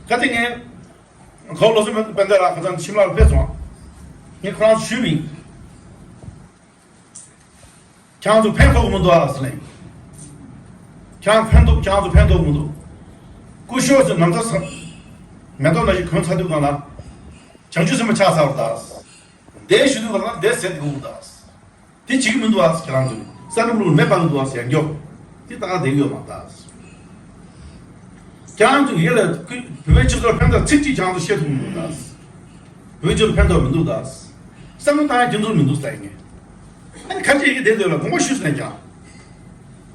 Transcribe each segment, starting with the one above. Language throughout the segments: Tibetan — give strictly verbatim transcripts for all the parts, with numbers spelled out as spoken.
ཁ་ཅིག་ངས་གོང་བློ་བཟང་དཔལ་ལྡན་ལགས་ཁ་སང་ཁྱིམ་ལ་ཕེབས་སོང་། ངས་ཁོ་རང་ཞུས་པ་ཡིན། ཁྱེད་རང་ཚོ་ཕན་ཐོགས་མི་འདུག་ཨ་ཟེར་ནས། ཁྱེད་རང་ཕན་ཐོགས་ཁྱེད་རང་ཚོ་ཕན་ཐོགས་མི་འདུག་སྐུ་ཞབས་ཚོས་ནམ་ཚ་ས་མེ་ཏོག་ནང་བཞིན་གོན་ཚ་དུས་གང་ལ། བྱང་ཆུབ་སེམས་དཔའ་ཆགས་ཚར་བ་དང་། འདས་ཞུ་དུས་གང་ལ་འདས་ཟེར་དགོས་གི་དང་། དེ་བྱེད་ཀྱི་མི་འདུག་ཨ། ཁྱེད་རང་ཚོས་བསམ་བློ་མེ་སྤར་གི་འདུག་ཨ་ཟེར་མགྱོགས། དེ་ད་ག་བསྡད་ཀྱི་ཡོད་མ་རེད། ཁྱེད་རང་ཚོས་ཡིད་ལ་བོད་པའི་སྤྱི་ཚོགས་ཕན་ཐོགས་ཚིག་གཅིག་ཁྱེད་རང་ཚོ་བཤད་ཐུབ་མི་འདུག་ད། བོད་སྤྱི་ཚོགས་ཕན་ཐོགས་མི་འདུག་ད། བསམ་བློ་བཏང་ཡ་རྒྱུ་འདུག་མི་འདུག་ཟེར་ངས། ཨ་ནི་ཁ་ཆེ་ཡི་གེ་བསྡད་འདོད་ལ་དགོངས་པ་ཞུས་ཟེར་ཀྱང་།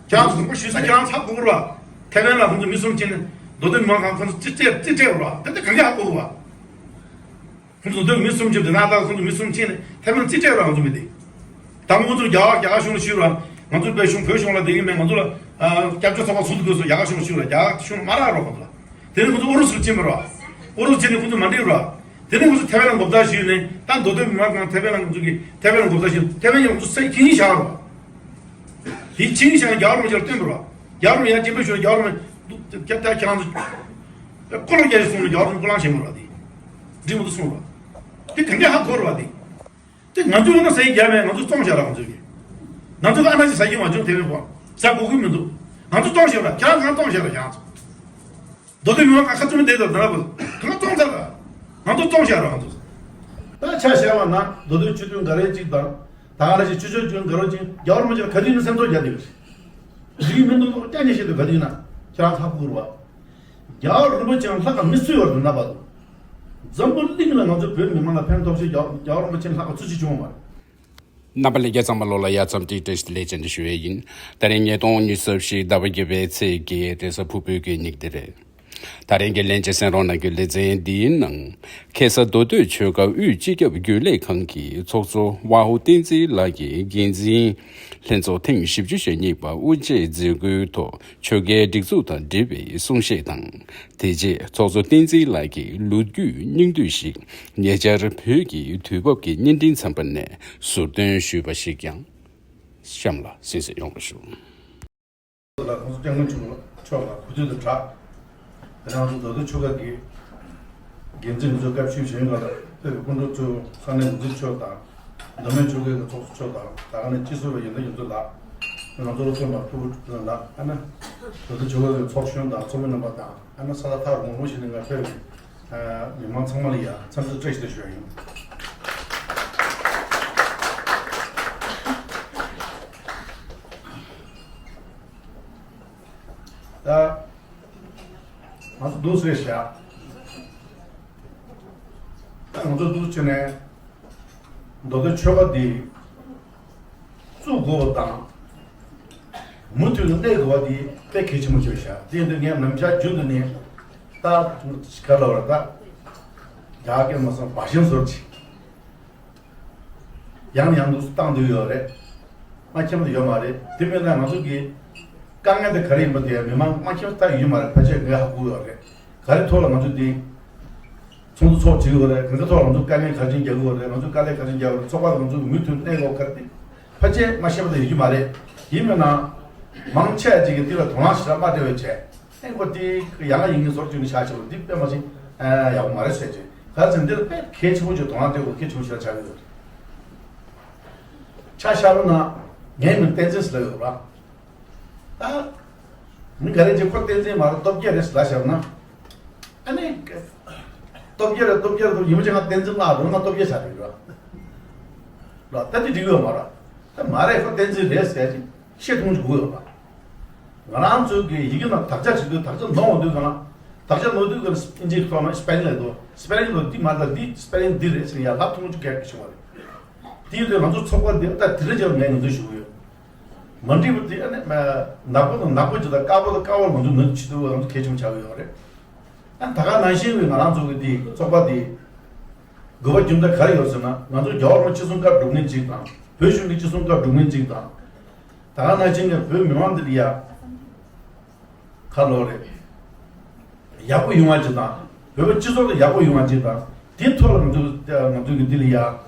ཁྱེད་རང་ཚོ་དགོངས་པ་ཞུས་ཟེར་ཁྱེད་རང་ཚོ་ཧ་གོ་གི་རེད་བ། ཐེ་ཝན་ལ་ཁོང་ཚོ་མི་གསུམ་ཕྱིན་ནས་མདོ་སྟོད་མི་མང་ཁང་ཁོང་ཚོ་རྩིས་སྤྲད་རྩིས་སྤྲད་རེད་བ། དེ་ཚོ་གང་ག་ཧ་གོ་གི་རེད་བ། ཁོང་ཚོ་མདོ་སྟོད་མི་གསུམ་ཕྱིན་དེ་ན་ད་ཁོང་ཚོ་མི་གསུམ་ཕྱིན་ནས་ཐེ་ཝན་རྩིས་སྤྲད་རེད་བ། ཁོང་ཚོ་མི་དེ། དང་པོ་ཁོང་ཚོ་རྒྱ་གར་རྒྱ་གར་གཞུང་ལ་ཞུས་རེད་བ། ང་ཚོ་བོད་གཞུང་བོད་གཞུང་ལ་བསྡད་ཀྱི་མེད། ང་ཚོ་ལ་ཨ་སྐྱབས་བཅོལ་ཚོགས་པ་ཚུགས་དགོས་སོ། རྒྱ་གར་གཞུང་ལ་ཞུས་རེད། རྒྱ་གར་གཞུང་ལ་མ་རག་རོགས་ཁོང་ཚོ་ལ། དེ་ནས་ཁོང་ཚོ་ཨུ་རུ་སུར་ཕྱིན་པ་རེད་བ། ཨུ་རུ་སུ་ཕྱིན་ནས་ཁོང་ཚོ་མ་འགྲིག་རེད་བ། དེ་ནས་ཁོང་ཚོ་ཐེ་ཝན་ལ་མགོ་བཏགས་ཞུས་ནས་ད་མདོ་སྟོད་མི་མང་ཁང་ཐེ་ཝན་ལ་ཁོང་ཚོ་གི་ཐེ་ཝན་ལ་མགོ་བཏགས་ཞུས། ཐེ་ཝན་ཡང་ཁོང་ཚོ་སེ་ཁྱིན་ཤང་རེད་བ། དེ་ཁྱིན་ཤང་རྒྱ་གར་མི་ཆར་བསྟན་པ་རེད་བ། རྒྱ་གར་ཡང་སྐྱིན་པ་ཞུ་རྒྱ་གར་མི་ཁྱེད་ད་ཁྱེད་རང་ཚོ་ཀོ་ལོ་རྒྱ་ཡི་སོང་ནས་རྒྱ་གར་མི་ཀོ་ལང་བྱེད་མ་རེད་བ། དེ་འགྲིག་མི་འདུག་གསུངས་རེད་བ། དེ་གང་ག་ཧ་གོ་རེད་བ། དེ། དེ་ང་ཚོས་ཡོང་ན་ཟ་ཡི་རྒྱ་མེད། ང་ཚོ་གཏོང་བཞག་ར། ང་ཚོ་གིས་ང་ཚོ་གི་ཨ་ན་ཅིག་ཟ་རྒྱུ་མ་བྱུང་། དེ་རེད་པ། ཟ་དགོས་ཀྱི་མི་འདུག་ང་ཚོ་གཏོང་བཞག་ར། ཁྱེད་རང་གང་གཏོང་བཞག་ར། ཁྱེད་རང་ཚོ་མདོ་སྟོད་མི་མང་ཁ་ཁ་བཙུམ་བསྡད་དང་ད་ལ་བ་གང་གཏོང་ཚར་ར། ང་ཚོ་གཏོང་བཞག་ར། ང་ཚོ་ད་ཆ་བཞག་པ་ན་མདོ་སྟོད་ཆོས་དོན་འགའ་རེ་གཅིག་དང་། ད་ག་ལ་ཞིག་ཆོས་ཕྱོགས་ཀྱི་འགའ་རེ་གཅིག་རྒྱ་གར་མི་ཅིག་ག་དུས་ནས་སེམས་ཚོར་རྒྱག་བསྡད་ཡོད་རེད། རིགས་མི་འདུག་ལོག་ཀྱང་ཉེ་ཤེས་དུ་ག་དུས་ན་ཁྱེད་རང་ཚ་ཁུག་རུ་བ། རྒྱལ་བ་རིན་པོ་ཆེའང་ལྷག་ག་མི་གསོལ་བར་དུ་ན་བ་དང་། འཛམ་བུ་གླིང་ལ་ང་ཚོ་བོད་མི་མང་ལ་ཕན་ཐོགས་ཤིག་རྒྱལ་རྒྱལ་བ་རིན་པོ་ཆེ་ལྷག་ག་ཚུལ་ཞིག་བྱུང་བ་རེད། རྣམ་པ་ལྷན་རྒྱས་ཚང་མ་ལོ་ལ་ཡ་ཙམ་ཏིག་བཀྲ་ཤིས་བདེ་ལེགས་བྱས་ནས་ཞུ་ཡས་ཡིན། ད་རིང་ཉིས་སྟོང་ཉི་ཤུ་རྩ་བཞི་ཟླ་བ་བརྒྱད་པའི་ཚེས་བརྒྱད་རེས་གཟའ་ཕུར་བུའི་གི་ཉིན་དེ་རེད། ད་རིང་གི་ལྷན་རྒྱས་གསན་རོགས་གནང་གི་ལེ་ཚན་འདིའི་ནང་། ཁ་སང་མདོ་སྟོད་ཆོལ་ཁ་དབུས་སྤྱི་ཁྱབ་རྒྱུན་ལས་ཁང་གི་ཚོགས་གཙོ་ཝ་ཧུ་བསྟན་འཛིན་ལགས་ཀྱིས་འགན་འཛིན་ལྷན་ཚོགས་ཐེངས་བཞི་བཅུ་ཞེ་གཉིས་པ་དབུ་འབྱེད་མཛད་སྒོའི་ཐོག་ཆོལ་ཁའི་སྒྲིག་འཛུགས་དང་འབྲེལ་བའི་གསུང་བཤད་དང་། དེ་རྗེས་ཚོགས་གཙོ་བསྟན་འཛིན་ལགས་ཀྱིས་ལོ་རྒྱུས་སྙིང་བསྡུས་ཤིག་ཉེ་ཆར་བོད་ཀྱི་དུས་བབ་ཀྱི་བརྙན་འཕྲིན་ཚན་པ་ནས་ཟུར་འདོན་ཞུས་པ་ཞིག་ཀྱང་གཤམ་ལ་གསན་གཟིགས་ཡོང་བ་ཞུ། ལ་ཁོང་ཚོ་སྐྱབས་མགོན་ཆེན་པོ་མཆོག་ལ་གུས་བཏུད་དུ་གྲགས། དེ་ནས་ང་ཚོ་མདོ་སྟོད་ཆོལ་ཁ་གི་འགན་འཛིན་ཚོ་སྐབས་ཤིག་གཞན་ཁག་ལ་ཕེབས་པའི་སྐུ་མགྲོན་ཚོ་ས་གནས་འགོ་འཛིན་མཆོག་དང་། མདོ་སྨད་ཆོལ་ཁའི་ཚོགས་གཙོ་མཆོག་དང་ད་ག་ནས་སྤྱི་ཟུར་བ་ཡོན་ཏན་ཡོན་ཚོ་ལགས། ང་ཚོ་བློ་མཐུན་པ་ཕུར་བུ་ལགས། ཨ་ན་མདོ་སྟོད་ཆོལ་ཁ་གི་ཚོགས་གཞོན་དང་ཚོགས་མི་རྣམ་པ་དང་ཨ་ན་ས་ཐག་རིང་རིང་ཞིག་ནས་ང་ཕེབས་པའི་མི་མང་ཚང་མ་ལ་ཡ་འཚམས་འདྲི་བཀྲ་ཤིས་བདེ་ལེགས་ཞུ་ཡ་ཡིན། ད་ང་ཚོ་འདུག་སེ་བཞག་ད་ང་ཚོ་འདུག་བྱས་ནས་མདོ་སྟོད་ཆོལ་ཁ་འདི་བཙུགས་དགོས་པ་དང་། མུ་མཐུད་ནས་གནས་དགོས་པ་འདི་དཔེ་གལ་ཆེན་པོ་ཆགས་བཞག་དེ་ཡིན་དུས་ངས་ནམ་ཞག་རྒྱུན་དུ་ནས་ད་ག་ལ་བར་ད་རྒྱ་སྐད་མ་སོང་བ་ཞིམ་བཟོ་ཅིག་ཡང་ནས་ཡང་དུ་བཏང་བསྡད་ཡོད་རེད། མ་མཁྱེན་པ་ཡོད་མ་རེད། དེ་མིན་ན་ང་ཚོ་གི་དཀའ་ངལ་དེ་ག་རེ་ཡིན་པ་དེ་མི་མང་མ་མཁྱེན་པ་ད་ཡོད་མ་རེད། ཕལ་ཆེར་ངས་ཧ་གོ་ཡོད་རེད། ག་རེ་ཐོག་ལ་ང་ཚོ་དེ་ཚོགས་འདུ་ཚོགས་བྱེད་ཀྱི་ཡོད་རེད། གང་ག་ཐོག་ལ་ང་ཚོ་དཀའ་ངལ་ག་རེ་བྱུང་རྒྱག་གི་ཡོད་རེད། ང་ཚོ་དཀའ་ལས་ག་རེ་བྱུང་རྒྱག་གི་ཡོད་རེད། ཚོགས་པ་ང་ཚོ་མུ་མཐུད་གནས་དགོས་ག་རེ་དེ་ཕལ་ཆེར་མ་ཤེས་པ་དེ་ཡོད་མ་རེད། ཡིན་མིན་ན་མང་ཆེ་བ་ཅིག་གིས་དེ་ལ་དོ་སྣང་ཞེ་དྲག་མ་སྤྲད་པ་བྱས། ཨེ་ཁོ་དེ་ཡང་ཡིན་ངེས་ཟོར་བཅུག་ནས་བཞག་ཆེ་བ་འདི་དཔེ་མ་ཤེས་ཡག་པོ་མ་རེད་ཟེར་ཅིག་ག་ཚོད་འདིར་དཔེ་གལ་ཆེན་པོ་ཅིག་དོ་སྣང་སྤྲད་དགོས་གལ་ཆེན་པོ་ཞིག་ཆགས་ཡོད། ཆ་བཞག་པ་ན་ངའི་མིང་བསྟན་འཛིན་ཟེར་ལབ་ཡོད་ར། ད་མི་ག་རེ་ཅིག་ཁོ་བསྟན་འཛིན་མ་རེད་སྟོབས་རྒྱལ་རེད་ཟེར་ལབ་བཞག་པ་ན། ཨ་ནི་སྟོབས་རྒྱལ་རེད་སྟོབས་རྒྱལ་རེད་ཡིན་པ་ཅིག་ང་བསྟན་འཛིན་ལབ་རུང་ང་སྟོབས་རྒྱལ་ཆགས་ཡོད་ར། ལ་ད་འདི་འགྲིག་ཡོད་མ་ར། ད་མ་རེད་ཁོ་བསྟན་འཛིན་རེད་ཟེར་ཅིག་བཤད་ཐུབ་ཀྱི་ཡོད་པ། ང་རང་ཚོའི་གི་ཡི་གེ་ནང་དག་ཆ་བྱེད་དུས་དག་ཆ་ནོར་འོང་དུས་གང་ལ། དག་ཆ་ནོར་དུས་གང་ལ་ཨིན་ཇིའི་ཐོག་ནས་སི་པེ་ལིང་ལ་འདུག་སི་པེ་ལིང་ལ་འདི་མ་རེད་འདི་སི་པེ་ལིང་འདི་རེད་ཟེར་ཡ་ལབ་ཐུབ་ཀྱི་གལ་ཆེ་བ་རེད། དེ་ཡིན་དུས་ང་ཚོ་ཚོགས་པ་འདི་ད་དེ་རིང་ཆར་ངས་ངོས་འཛིན་ཞུ་གི་ཡོད། མ་འགྲིག་པ་དེ་ཨ་ནི་ནག་པོ་དང་ནག་པོ་བྱེད་དང་དཀར་པོ་དང་དཀར་པོ་ང་ཚོ་ནོར་བྱེད་དུས་ང་ཚོ་གལ་ཆེན་པོ་ཆགས་ཀྱི་ཡོད་རེད། ཨ་ད་ག་ནང་བཞིན་བའི་ང་རང་ཚོ་གི་འདི་ཚོགས་པ་འདི་དགོས་པ་རྒྱུ་མཚན་ག་རེ་ཡོད་ཟེར་ན་ང་ཚོ་རྒྱལ་བ་རིན་པོ་ཆེ་སྲུང་སྐར་སྒྲུབ་མཁན་གཅིག་དང་བོད་གཞུང་གི་སྤྱི་སྲུང་སྐར་སྒྲུབ་མཁན་གཅིག་དང་། ད་ག་ནང་བཞིན་གྱི་བོད་མི་མང་འདི་ལ་ཡ་ཁ་ལོ་རེད། ཡག་པོ་ཡོང་བ་ཅིག་དང་བོད་པ་སྤྱི་ཚོགས་ལ་ཡག་པོ་ཡོང་བ་ཅིག་དང་དེའི་ཐོག་ལ་ང་ཚོ་ང་ཚོ་གི་འདི་ལ་ཡ་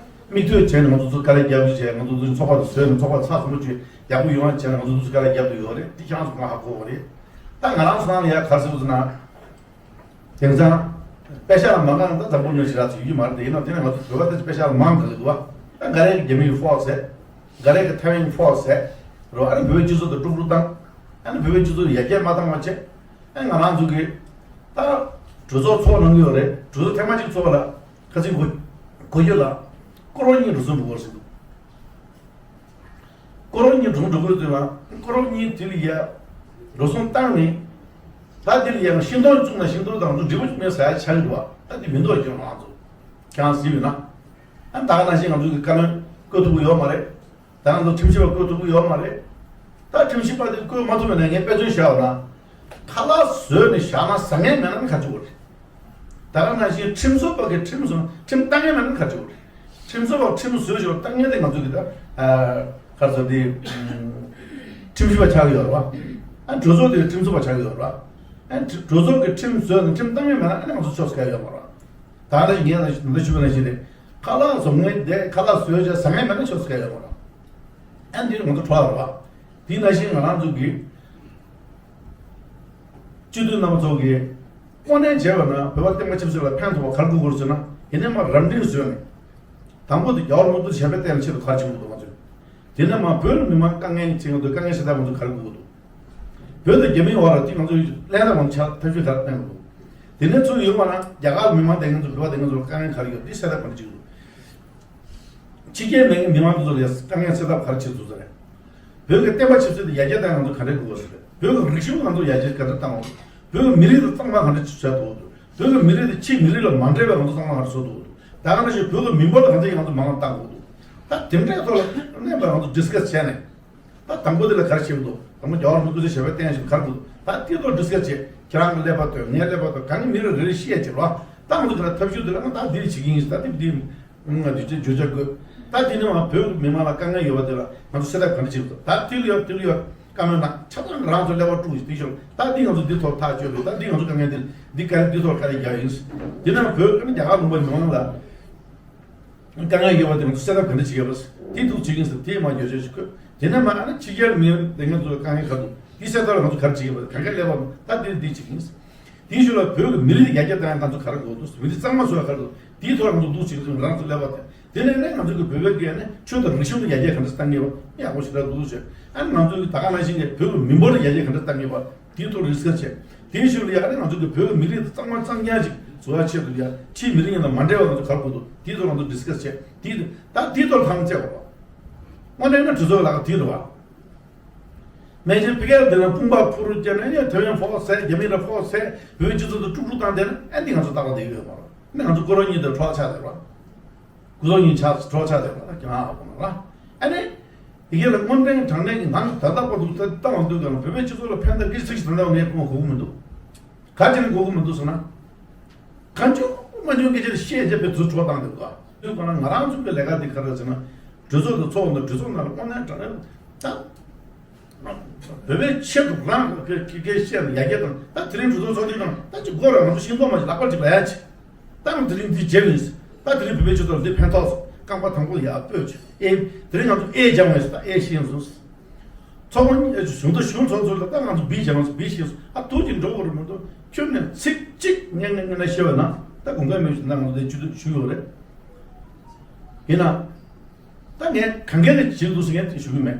མིག་ལྟོས་བྱས་ནས་ང་ཚོ་ཚོ་དཀའ་ལས་རྒྱབ་ཀྱི་བྱས་ང་ཚོ་ཚོ་ཚོགས་པ་དུ་བཟོས་ནས་ཚོགས་པ་ཚགས་ཚུད་པོ་བྱས་ཡག་པོ་ཡོང་བ་བྱས་ནས་ང་ཚོ་ཚོ་དཀའ་ལས་རྒྱབ་ཏུ་ཡོད་རེད། འདི་ཁྱེད་རང་ཚོ་གང་ཧ་གོ་བ་རེད། ད་ང་རང་ཚོ་ནང་ལ་ཡ་ག་རེ་ཟེར་བ་ཟེར་ན། དེང་ པེ་ཤ་ལ་མ་གང་ད་འཛམ་བུ་གླིང་ཞེ་དྲག་ཅིག་ཡོད་མ་རེད་དེ། ཡིན་ན་དེ་ནས་ང་ཚོ་བོད་པ་དེ་ཚོ་པེ་ཤ་ལ་མང་གི་འདུག་བ། ད་འགའ་རེ་གི་རྒྱ་མིའི་ཕོགས་ཟེར། འགའ་རེ་གི་ཐའེ་ཝན་ཕོགས་ཟེར། རོ་ཨ་ནི་བོད་པའི་སྤྱི་ཚོགས་དང་དཀྲུག་དཀྲུག་བཏང་། ཨ་ནི་བོད་པའི་སྤྱི་ཚོགས་ཡར་རྒྱས་མ་བཏང་བ་བྱས། ཨ་ང་རང་ཚོ་གི་ད་གྲོས་ཚོགས་ཚོགས་གནང་གི་ཡོད་རེད། གྲོས་ཚོགས་ཐེངས་མ་གཅིག་ཚོགས་ལ་ཁ་སང་གོ་གོ་རྒྱུ་ལ་སྐོར་ར་གཉིས་འགྲོ་སོང་འགྲོ་གི་རེད་ཟེར་འདུག་སྐོར་ར་གཉིས་འགྲོ་འགྲོ་དགོས་ཟེར་ན། སྐོར་ར་གཉིས་དེ་ལ་ཡ་འགྲོ་སོང་བཏང་ནས། ད་དེ་ལ་ཡ་ཤིང་སྡོང་བཙུགས་ན་ཤིང་སྡོང་དང་ཚོ་འབྲས་བུ་མེད་ཟ་ཡ་ཆགས་ཀྱི་འདུག་བ། ད་དེ་མི་འདུག་ཁྱོད་རང་ཚོ་ཁྱེད་རང་གཟིགས་ཡོད་ན། ཨ་ད་ག་ནང་བཞིན་ང་ཚོ་གི་བཀའ་བློན་བསྐོ་ཐུབ་ཀྱི་ཡོད་མ་རེད། ད་ང་ཚོ་ཁྲིམས་ཞིབ་པ་བསྐོ་ཐུབ་ཀྱི་ཡོད་མ་རེད། ད་ཁྲིམས་ཞིབ་པ་དེ་བསྐོ་མ་ཐུབ་པ་ན་ངས་དཔེ་མཚོན་བཞག་པ་ན། ཁ་ལག་བཟོས་ནས་བཞག་ན་ཟ་མཁན་མེད་ན་ག་ཅི་དགོས་རེད། ད་ག་ནང་བཞིན་ཁྲིམས་བཟོ་བ་གིས་ཁྲིམས་བཟོ་ཁྲིམས་བཏང་མཁན་མེད་ན་ག་ཅི་དགོས་རེད། ཁྲིམས་བཟོ་བ་ཁྲིམས་བཟོས་ཞོར་བཏང་མཁན་དེ་ང་ཚོ་གི་ད་ག་རེ་ཟེར་དེ། ཁྲིམས་ཞིབ་པ་ཆགས་ཀྱི་ཡོད་རེད་བ། ཨ་གྲོས་ཚོགས་དེ་ཁྲིམས་བཟོ་བ་ཆགས་ཀྱི་ཡོད་རེད་བ། ཨ་གྲོས་ཚོགས་ཀྱིས་ཁྲིམས་བཟོས་ནས་ཁྲིམས་བཏང་མཁན་མེད་ན་ཨ་ནི་ང་ཚོ་ཆོག་ས་ག་ཡོད་མ་རེད། ད་ལྟ་ངས་ད་ལྟ་ཞུས་པ་ནང་བཞིན་རེད། ཁ་ལག་བཟོ་མཁན་དེ་ཁ་ལག་བཟོས་བྱས་ཟ་མཁན་མེད་ན་ཆོག་ས་ག་ཡོད་མ་རེད། ཨ་འདིར་ང་ཚོ་གྲོགས་རེད་བ། དེ་ནང་བཞིན་ང་རང་ཚོ་གི་སྤྱི་འཐུས་རྣམ་པ་ཚོ་གིས་དངོས་གནས་བྱས་པ་ན་བོད་པ་སྟོང་པ་ཆབ་སྲིད་ལ་ཕན་ཐོགས་པ་ག་རེ་དགོས་ཀྱི་རེད་ཟེར་ན། ཡིན་ནའི་མར་རབ་འབྲིང་བཟོས་ནས། དང་པོ་དེ་རྒྱལ་བ་རིན་པོ་ཆེ་ཞབས་པད་བརྟན་ལ་ཆེད་དུ་ག་རེ་བྱེད་དགོས་འདུག་ང་ཚོས། དེ་ནས་མར་བོད་མི་མང་དཀའ་ངལ་ཅན་དང་དཀའ་ངལ་སེལ་ཐབས་ང་ཚོ་ག་རེ་དགོས་འདུག་བོད་དང་རྒྱ་མིའི་བར་ལ་དེ་ང་ཚོས་ཀླན་ཀ་མང་ཆ་ཐབས་ཤེས་ག་རེ་བཏོན་དགོས་འདུག་དེ་ནས་ཚུར་ཡོང་བ་ན་རྒྱ་གར་མི་མང་དེ་ང་ཚོ་བོད་པ་དེ་ང་ཚོ་ལ་དཀའ་ངལ་ག་རེ་ཡོད། དེ་སེལ་ཐབས་ག་རེ་བྱེད་དགོས་འདུག་ཕྱི་རྒྱལ་མི་མི་མང་དེ་ཚོ་ལ་དཀའ་ངལ་སེལ་ཐབས་ག་རེ་བྱེད་དགོས་ཟེར། བོད་ཀྱི་བསྟན་པ་ཆབ་སྲིད་དེ་ཡར་རྒྱས་གཏང་ང་ཚོ་ག་འདྲ་དགོས་ཟེར། བོད་ཀྱི་རིག་གཞུང་ང་ཚོ་ཡར་རྒྱས་ག་འདྲ་གཏང་དགོས། བོད་ཀྱི་མི་རིགས་དེ་གཙང་མ་ག་འདྲ་བྱེད་དགོས་འདུག་བོད་ཀྱི་མི་རིགས་དེ་ཕྱིའི་མི་རིགས་ལ་མ་འདྲེས་པའི་ང་ཚོ་གཙང་མ་ག་འདྲ་བཟོ་དགོས་འདུག་ད་ག་ནང་བཞིན་བོད་ཀྱི་མི་འབོར་དེ་ག་འདྲ་ང་ཚོ་མང་རུ་གཏང་དགོས་འདུག་ད་དེ་འདྲའི་ཐོག་ལ་གནས་པ་ང་ཚོ་ཌི་སི་ཀ་སི་བྱས་ནས། ད་དང་པོ་དེ་ལ་ག་རེ་བྱེད་དགོས་འདུག་དང་པོ་རྒྱལ་བ་རིན་པོ་ཆེ་ཞབས་པད་བརྟན་ཞིག་ག་རེ་དགོས་འདུག་ད་དེ་ཐོག་ཌི་སི་ཀ་སི་བྱས། ཁྱེད་རང་གི་ཀླད་པ་ལྟོས། ངའི་ཀླད་པ་ལྟོས། གང་གི་མི་རེ་རེ་རེ་ཤེས་ཡ་བྱེད་རོགས། ད་ང་ཚོ་གི་ལ་ཐབས་ཤུགས་དེ་ལ་ང་ད་འདི་རེ་བྱེད་ཀྱི་ཡིན་ཟེར། ད་དེ་འདི་ང་འདི་བྱེད་བརྗོད་བྱ་དགོས། ད་དེ་ནི་ང་བོད་མི་མང་ལ་དཀའ་ངལ་ཡོད་པ་དེ་ལ་ང་ཚོ་སེལ་ཐབས་ག་འདྲ་བྱེད་དགོས། ད་དེ་ལ་ཡོད་དེ་ལ་ཡོད་བཀའ་མོལ་གནང་། ཆ་ཚང་རང་ཚོ་ཀླད་པ་དཀྲུགས་ཤིག་དེ་ཤོག་ད་འདི་ང་ཚོ་འདི་ཐོག་ཐག་གཅོད་དགོས། ད་འདི་ང་ཚོ་དཀའ་ངལ་འདི་འདི་ག་རེ་འདི་ཐོག་ག་རེ་རྒྱག་ཡིན། དེ་ནང་བོད་ཀྱི་རྒྱ་གར་ལུང་པ་མི་མང་ལ། དཀའ་ངལ་ཡོད་པ་དེ་ང་ཚོ་སེལ་ཐབས་ག་འདྲ་བྱེད་ཀྱི་ཡོད་པ། དེ་འདུག་བྱེད་ཀྱི་ཡིན་ཟེར། དེ་མ་བརྗོད་བྱ་ཞིག་དགོས། དེ་ནས་མ་ཨ་ནི་ཕྱི་རྒྱལ་མི་དེ་ང་ཚོ་དཀའ་ངལ་ག་འདུག་དེ་སེལ་ཐབས་ལ་ང་ཚོ་ག་རེ་བྱེད་ཀྱི་ཡོད་པ། གང་ག་ཀླད་པ་ད་དེ་འདི་བྱེད་ཀྱི་ཡིན་ཟེར། དེའི་ཤུལ་ལ་བོད་ཀྱི་མི་རིགས་ཡར་རྒྱས་གཏང་ཡ་ང་ཚོ་ག་རེ་དགོས་འདུག་མི་རིགས་གཙང་མ་བཟོ་ཡ་ག་རེ་འདུག་དེའི་ཐོག་ང་ཚོ་འདུག་བྱེད་ཀྱི་ཡིན། རང་ཚོ་ཀླད་པ་དེ། དེ་ནས་ནས་ང་ཚོ་གི་བོད་པའི་སྒེར་ནས་ཆོས་དང་རིག་གཞུང་དུ་ཡར་རྒྱས་ག་འདྲ་གཏང་གི་ཡོད་པ་ཡག་པོ་ཞེ་དྲག་འདུག་ཟེར། ཨ་ནི་ང་ཚོ་གི་ད་ག་ནང་བཞིན་གྱི་བོད་ཀྱི་མི་འབོར་ལ་ཡར་རྒྱས་ག་འདྲ་གཏང་གི་ཡོད་པ་དེའི་ཐོག་ཌི་སི་ཀ་སི་བྱས། དེའི་ཤུལ་ལ་ཡང་ཨ་ནི་ང་ཚོ་གི་བོད་ཀྱི་མི་རིགས་དེ་གཙང་མ་གཙང་རྐྱང་ཞིག་བཟོ་བའི་ཆེད་དུ་ཡང་ཕྱིའི་མི་རིགས་ཡིན་ན་མ་འབྲེལ་བ་ང་ཚོ་ག་རེ་དགོས་འདུག་དེའི་ཐོག་ང་ཚོ་ཌི་སི་ཀ་སི་བྱས། དེའི་ད་དེའི་ཐོག་ལྷང་ཚད་བ། དངོས་གནས་ན་གྲོས་ཚོགས་ལ་དེའི་རེད་བ། མན་ཆད་ཕ་གིར་དེ་ལ་དཔུང་པ་ཕུ་རུ་བརྒྱབ་ནས་ཡང་ཐེ་ཝན་ཕོག་ཟེར། རྒྱ་མི་ལ་ཕོག་ཟེར། བོད་སྤྱི་ཚོགས་དེ་དཀྲུག་དཀྲུག་བཏང་བསྡད་ན་ཨ་འདི་ང་ཚོ་ལྟ་བ་བསྡད་ཀྱི་ཡོད་མ་རེད། ཨ་ནི་ང་ཚོ་སྐོར་ར་གཉིས་དེ་གྲོགས་ཆགས་བསྡད་རོགས། སྐུ་ཚོགས་གཉིས་ཆགས་གྲོགས་ཆགས་བསྡད་རོགས། ཁྱེད་རང་ཨ་ཁོ་ན་ར། ཨ་ནི་དེ་ག་ལ་དངོས་འབྲེལ་དྲང་གནས་ཀྱི་ནང་ད་ལྟ་བར་དུ་ད་ལྟ་བར་དུ་གང་བོད་པའི་སྤྱི་ཚོགས་ལ་ཕན་ཐོགས་ཀྱི་ཚིག་ཞིག་ད་ལྟ་བར་ངས་གོ་གོ་གི་མི་འདུག་ག་ཅི་ནས་གོ་གི་མི་འདུག་ཟེར་ན། གང་བྱུང་མ་བྱུང་སྐད་ཆ་བཤད་བྱས་པའི་ཚུལ་གྲོགས་བཏང་འདུག་ག་དུས་གང་ལ་ང་རང་ཚོ་གི་ལས་ཀ་འདི་ག་རེ་ཟེར་ན། གྲོས་ཚོགས་དང་ཚོགས་འདུ་གྲོས་ཚོགས་ནང་ལ་དངོས་གནས་དྲང་གནས་ད། བོད་པའི་ཆེད་དུ་རང་གི་སྐད་བཤད་ནས་ཡར་རྒྱས་དང་ད་དེ་རིང་གྲོས་ཚོགས་ཚོགས་དུས་དང་ད་ཅིག་དགོས་ར། ང་ཚོ་ཤིང་ཏོག་མ་ཞིག་ལག་པར་ཅིག་ལ་ཡ་ཆེ། ད་ང་དེ་རིང་འདི་བརྗེ་བ་ཡིན། ད་དེ་རིང་བོད་པའི་སྤྱི་ཚོགས་འདི་ཕན་ཐོགས་སོང་། རྐང་པ་དང་པོ་ཡར་སྤོས་ཆེ། ཨེ་དེ་རིང་ང་ཚོ་ཨེ་སྦྱང་བ་ཡིན། ད་ཨེ་ཤེས་སོང་། ཚོགས་པ་གཞུང་དང་གཞུང་ཚོགས་ཚོ་ལ་ད་ང་ཚོ་བི་སྦྱང་བ་བི་ཤེས་སོང་། ཨ་དུ་ཅིག་འགྲོ་དགོས་རེད་མ་གཏོགས་ཁྱོད་ནས་ཚིག་གཅིག་ངས་ངས་ངས་ན་བཤད་པ་ན་ད་དགོངས་འགལ་མེད་ཞུ་ན་ང་ཚོ་དེ་ཇུས་གཏོགས་ཞུ་ཡོད་རེད། ཡིན་ན། ད་ངས་གང་ག་ནས་བྱེད་དགོས་ཟེར་ངས་དེ་ཞུ་གི་མེད།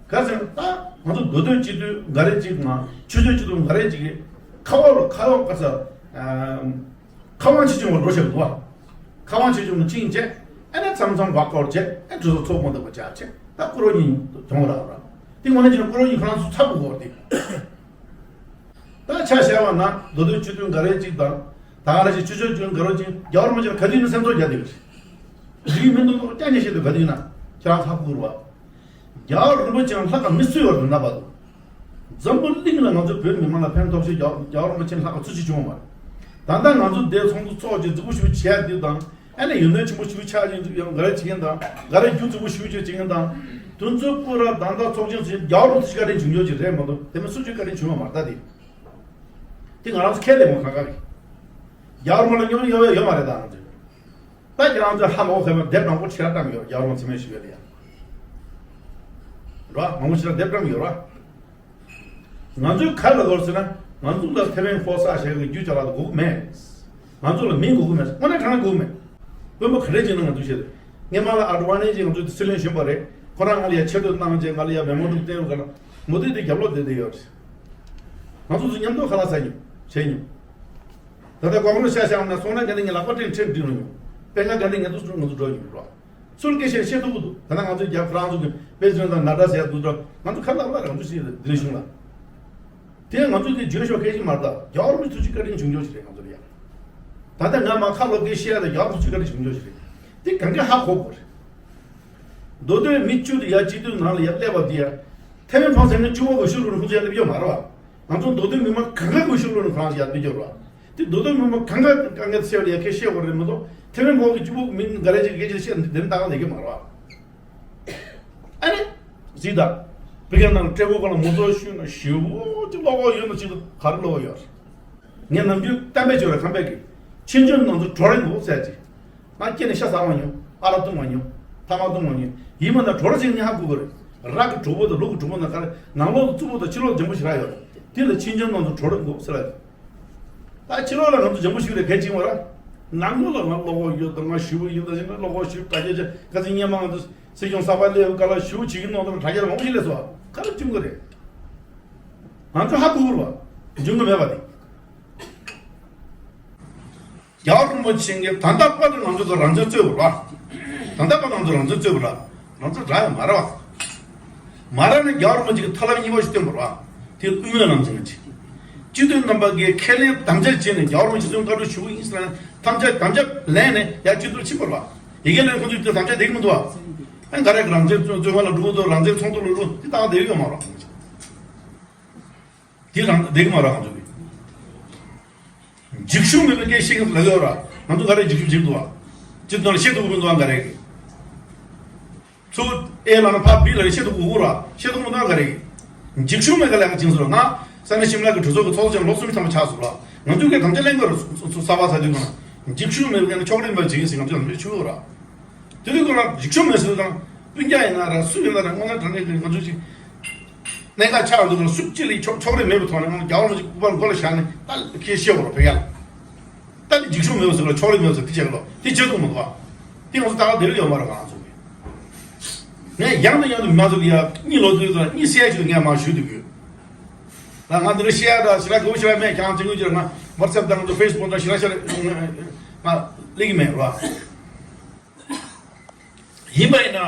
ག་ཟེར་ན་ད་ང་ཚོ་མདོ་སྟོད་སྤྱི་འཐུས་འགའ་རེ་གཅིག་དང་ཆོས་ཕྱོགས་སྤྱི་འཐུས་འགའ་རེ་གཅིག་གིས་ཁ་འོག་ལ་ཁ་འོག་ག་ས་ཁ་དབང་ཆེ་ཆུང་བ་འགྲོ་བཞག་འདུག་བ། ཁ་དབང་ཆེ་ཆུང་ལ་བཅིངས་བྱས་ཨ་ནི་མཚམས་མཚམས་བག་སྐོར་བྱས་ཨ་གྲོས་ཚོགས་ཚོགས་མ་ཐུབ་པ་བྱས་བྱས་ད་སྐུ་རོགས་གཉིས་གྱོང་རག་ར། དེ་ངོ་ནས་བྱས་ན་སྐུ་རོགས་གཉིས་ཁོ་རང་ཚོ་ཚ་དགོས་སྐོར་དེ། ད་ཆ་བཞག་པ་ན་མདོ་སྟོད་སྤྱི་འཐུས་འགའ་རེ་གཅིག་དང་། ད་ག་རེ་ཞིག་ཆོས་ཕྱོགས་སྤྱི་འཐུས་འགའ་རེ་གཅིག་རྒྱལ་བ་རིན་པོ་ཆེ་ལ་ག་དུས་ཡིན་ན་སེམས་ཚོར་རྒྱག་བསྡད་ཡོད་རེད། འདིའི་མི་འདུག་ལོ་ཅག་ཉེ་ཤེས་དུ་ག་དུས་ཡིན་ན་ཁྱེད་རང་ལྷག་དགོས་རེད་བ། རྒྱལ་བ་རིན་པོ་ཆེ་ལ་ལྷག་ག་མི་སུ་ཡོད་རེད་ན་བ་དུ། འཛམ་བུ་གླིང་ལ་ང་ཚོ་བོད་མི་མང་ལ་ཕན་ཐོགས་ཤེས་རྒྱལ་རྒྱལ་བ་རིན་པོ་ཆེ་ལྷག་ག་སུ་ཞིག་བྱུང་བ་མ་རེད། ད་ལྟ་ང་ཚོ་འདིར་ཚོགས་འདུ་ཚོགས་ཀྱི་རྫིག་པོ་ཞིག་བྱས་དུས་དང་། ཨ་ནི་ཡོན་ཏན་ཆེན་པོ་ཞུ་ཆགས་ཡིན་ཡང་འགའ་རེ་བྱེད་མཁན་དང་འགའ་རེ་རྒྱུ་རྫིག་པོ་ཞུ་བྱེད་མཁན་དང་། དེ་ཚོ་སྐོར་ལ་ད་ལྟ་ཚོགས་ཆེན་ཚོ་རྒྱལ་བ་རིན་པོ་ཆེ་ག་རེ་བྱུང་ཡོད་ཀྱི་རེད་མ་གཏོགས་དེ་མིན་སུ་ཞིག་ག་རེ་བྱུང་བ་མ་རེད་ད་དེ། དེ་ང་རང་ཚོ་ཁས་ལེན་མ་གང་ག་རེད། རྒྱལ་བ་རིན་པོ་ལ་སྙོམས་ཡོད་ཡོད་མ་རེད་ད་ང་ཚོས། ད་ཁྱེད་རང་ཚོས་ཧ་མ་གོ་མཁན་མ་དེབ་མང་པོ་ཁྲིད་ཡ་བཏང་ཡོད་རྒྱལ་བ་རིན་པོ་ཆེ་མེད་ཞུ་ཡ་ལ་ཡ། ར་མང་པོ་ཁྲིད་ཡ་དེབ་བཏང་ཡོད་ར། ང་ཚོས་ག་རེ་ལབ་དགོས་ཟེར་ན། ང་ཚོ་ལ་ཐེ་ཝན་ཕོགས་ཟེར་གི་རྒྱུ་ཅ་ལག་དགོས་མེད། ང་ཚོ་ལ་མི་དགོས་ཀྱི་མེད། དངོས་གནས་དྲང་གནས་དགོས་ཀྱི་མེད། དཔོན་པོ་ག་རེ་བྱས་ན་ང་ཚོ་བཤད་དེ། སྔོན་མ་ལ་ཨ་ཌི་ཝ་ནི་ཇི་ང་ཚོ་སྲིད་བློན་གཞོན་པ་རེད། ཁོ་རང་ང་ལ་ཡ་ཆེ་བསྟོད་གནང་བྱས། ང་ལ་ཡ་མེ་མོ་འདུག་བསྟན་ག་ལ་མོ་དེ་དེ་རྒྱབ་ལོག་བསྡད་བསྡད་ཡོད་རེད། ང་ཚོ་ཚོ་མཉམ་དུ་ཁ་ལག་ཟ་མྱོང་བྱས་མྱོང་། ད་ལྟ་གོང་རུ་ཤ་ཤ་ན་སོང་ན་ག་ནས་ངས་ལག་པ་སྤྲད་ཁྲིད་འགྲིག་མྱོང་། དཔེ་ང་ག་ནས་ངས་དུ་སུ་ང་ཚོ་འགྲོ་མྱོང་རོགས། སུ་ལ་སྐད་ཆ་བཤད་ཐུབ་ཀྱི་འདུག་ད་ལྟ་ང་ཚོའི་རྒྱ་ཕ་རང་ཚོ་གི་དཔེ་མཚོན་དང་ན་ཏྲ་ཟེར་ཡ་འདུག་ད་ང་ཚོ་ཁ་ལག་ལ་རང་ཚོ་ཤེས་རེད། འདི་ལས་གཞུང་ལ། དེ་ང་ཚོས་དེ་བརྗོད་ཤོག་སྐད་ཆ་མ་རེད་ད། རྒྱལ་བ་རིན་པོ་ཆེ་ཐུགས་རྗེ་བཀའ་དྲིན་བྱུང་ཆོག་ཞིག་རེད་ང་ཚོ་ལ་ཡ། ད་ལྟ་ང་མ་ཁ་ལོག་སྐད་བཤད་ཡ་ད་རྒྱལ་བ་རིན་པོ་ཆེ་བཀའ་དྲིན་བྱུང་ཆོག་ཞིག་རེད། དེ་གང་ག་ཧ་གོ་དགོས་རེད། མདོ་སྟོད་མི་བཅུ་དེ་ཡ་སྤྱི་འཐུས་ནང་ལ་ཡ་སླེབས་པ་དེ་ཡ། ཐེ་ཝན་ཕོག་ཚེ་ནི་གཅིག་པོ་གི་ཤུགས་ལུགས་ནི་ཁོང་ཚོ་ཡ་སླེབས་རྒྱུ་མ་རེད་བ། ང་ཚོ་མདོ་སྟོད་མི་མང་གང་ག་གི་ཤུགས་ལུགས་ནི་ཁོ་རང་ཚོ་ཡ་སླེབས་རྒྱུ་རེད་བ། དེ་མདོ་སྟོད་མི་མང་གང་ག་དཀའ་ངལ་སེལ་བ་ལ་ཡ་ཁས་བཤད་དགོས་རེད་མི་གཏོགས་ཐེ་ཝན་ཕོག་གི་གཅིག་པོ་མི་འགའ་རེ་ཅིག་སྐད་ཆ་བཤད་ནས་དེ་ནི་ཏག་ཏག་ལས་ཀྱི་མ་རེད་བ། ཨ་ནི། གཟིགས་དང་། བི་ཀ་ནང་སྤྲེལ་པོ་ག་ལ་མོ་ཚོ་ཤུལ་ན་ཞེ་པོ་ཅིག་ཀློག་གོ་ཡོད་ན་ཅིག་ག་རེ་ཀློག་གོ་ཡོད། ངས་ནམ་རྒྱུན་གཏམ་དཔེ་བརྗོད་ར་ཁམས་པའི་གི། ཕྱི་འཇོམས་ནང་དུ་གྲོ་རེ་འགོག་ཟེར་ཅིག་ང་སྐྱེ་ནས་ཤ་ཟ་མ་མྱོང་། ཨ་རག་བཏུང་མ་མྱོང་། ཐ་མག་བཏུང་མ་མྱོང་། ཡིན་མ་ན་གྲོ་རེ་ཅིག་ནི་ཧ་གོ་གི་རེད། རག་གི་གྲོགས་པོ་དང་ལུག་གི་གྲོགས་པོ་ན་ག་རེ་ནང་ལོགས་ལ་རྩུབ་པོ་དང་ཕྱི་ལོགས་འཇམ་པོ་ཞེ་དྲག་ཡོད་རེད། དེ་ལ་ཕྱི་འཇོམས་ནང་དུ་གྲོ་རེ་འགོག་ཟེར་ར། ད་ཕྱི་ལོགས་ལ་ང་ཚོ་འཇམ་པོ་ཞིག་རེད་གལ་ཆེན་པོ་ར། ནང་ལོགས་ལ་ང་ཀློག་གོ་ཡོད་དང་ང་ཞེ་པོ་ཡིན་དང་ཞེ་ན་ཀློག་གོ་ཞེ་པོ་དྲ་རྒྱ་ཆ་ག་ཚོད་སྙན་མ་ང་ཚོ་སྲིད་སྐྱོང་གསར་པ་སླེབས་ག་ལ་ཞེ་པོ་བྱེད་ཀྱི་ནོ་དང་དྲ་རྒྱ་ལ་མང་པོ་ཞིག་སླེབས་སོང་ག་རེ་བྱུང་གི་རེད། ང་ཚོ་ཧ་གོ་གི་རེད་བ། འབྱུང་གི་མེད་པ་དེ། རྒྱལ་བ་རིན་པོ་ཆེ་གིས་ད་ལྟ་བར་དུ་ང་ཚོ་ཚོ་རང་བཙན་རྩོད་དགོས་ར། ད་ལྟ་བར་ང་ཚོ་རང་བཙན་རྩོད་དགོས་ར། རང་བཙན་རག་ཡ་མ་རེད་བ། མ་རག་ན་རྒྱལ་བ་རིན་པོ་ཆེ་གིས་ཐབས་ལམ་གཉིས་པ་ཞིག་སྟོན་དགོས་ར། དེ་དབུ་མའི་ལམ་ཟེར་ན་ཅིག་སྤྱི་འཐུས་རྣམ་པ་གིས་ཁས་ལེན་དམ་བཅའ་བྱས་ནས་རྒྱལ་བ་རིན་པོ་ཆེ་ཚོས་བཀའ་འཁྲོལ་ཞུ་གི་ཡིན་ཟེར་ན་དམ་བཅའ་དམ་བཅའ་ལེན་ནས་ཡར་སྤྱི་འཐུས་ཕྱིན་པ་རེད་བ། ཡི་གེ་ལོན་ཁོང་ཚོས་དེ་དམ་བཅའ་བསྡད་ཀྱི་མི་འདུག་བ། ཨ་ག་རེ་རང་བཙན་རྩོད་མཁན་ལ་འགྲོ་གི་འདུག་རང་བཙན་ཚོགས་འདུ་ལ་འགྲོ་དེ་ལྟ་བསྡད་ཡོད་མ་རེད། དེ་རང་བསྡད་ཀྱི་མ་རེད་ང་ཚོ་གི། འཇིགས་ཞུམ་མེད་པའི་སྐད་བཤད་ཀྱི་ལབ་ཡོད་ར། ང་ཚོ་ག་རེ་འཇིགས་ཞུམ་བྱེད་འདུག་བ། སྤྱི་དོན་ལ་བཤད་ཐུབ་ཀྱི་མི་འདུག་བ་ག་རེ་གི། ཚུར་ཨེ་ལབ་ན་ཕར་བི་ལབ་ནས་བཤད་ཐུབ་ཀྱི་ཡོད་ར། བཤད་ཐུབ་མི་འདུག་བ་ག་རེ་གི། འཇིགས་ཞུམ་མེད་པའི་ལས་ཀ་བྱེད་ཟེར་བ། ང་ས་གནས་ཤིམ་ལ་གི་གྲོས་ཚོགས་ཀྱི་ཚོགས་གཙོ་ལོ་གསུམ་ཐམ་པ་ཆགས་སོང་ར། ང་ཚོས་ག་དམ་བཅའ་ལེན་དགོས་ར། ཚུར་གསར་པ་ཟ་དུས་གང་ན་འཇིགས་ཞུམ་མེད་པའི་ལས་ཀ་ཕྱོགས་རིས་མེད་པ་བྱེད་ཀྱི་ཟེར་ང་ཚོས་ལམ་སྟོན་ཞུ་གི་ཡོད་ར། དེ་དུས་ཁོ་རང་འཇིགས་ཞུམ་མེད་ཟེར་དང་། སྤུན་ཀྱག་ཡིན་ན་ར་སུ་ཡིན་ན་ར་དངོས་གནས་དྲང་གནས་ཀྱི་ང་ཚོ་ཅིག་གནད་འགག་ཆགས་འདུག་ན་སུ་གཅིག་ལ་ཕྱོགས་ཕྱོགས་རིས་མེད་པའི་ཐོག་ནས་ང་ཚོ་རྒྱལ་བ་རིན་པོ་ཆེ་སྐུ་པར་མགོ་ལ་བཞག་ནས་ད་ཁྱེད་བཤད་དགོས་ར་བོད་ཡ། ད་འདི་འཇིགས་ཞུམ་མེད་པ་ཟེར་ལ་ཕྱོགས་རིས་མེད་པ་ཟེར་དེ་བྱེད་ལོ་དེ་བྱེད་ཐུབ་མི་འདུག་བ། དེ་ང་ཚོ་ད་ག་དེ་རིགས་ཡོད་མ་རེད་ང་ཚོ་གི། ངས་ཡང་དང་ཡང་དུ་མ་ཚོ་གི་ཡ་གཉིད་ལོག་དུས་ཙམ་གཉིད་སད་ཅིག་ངས་མར་ཞུ་འདུག་གི། ད་ང་འདི་རུ་བཤད་ཡ་ད་ཞི་ལ་གོ་ཞི་ལ་མེད་ཀྱང་ཅི་ངུ་ཅི་ང་WhatsApp་དང་ང་ཚོ་Facebook་དང་ཞི་ལ་ཞི་ལ་ང་ལེགས་ཀྱི་མེད་ར། ཡིན་པ་ཡིན་ན།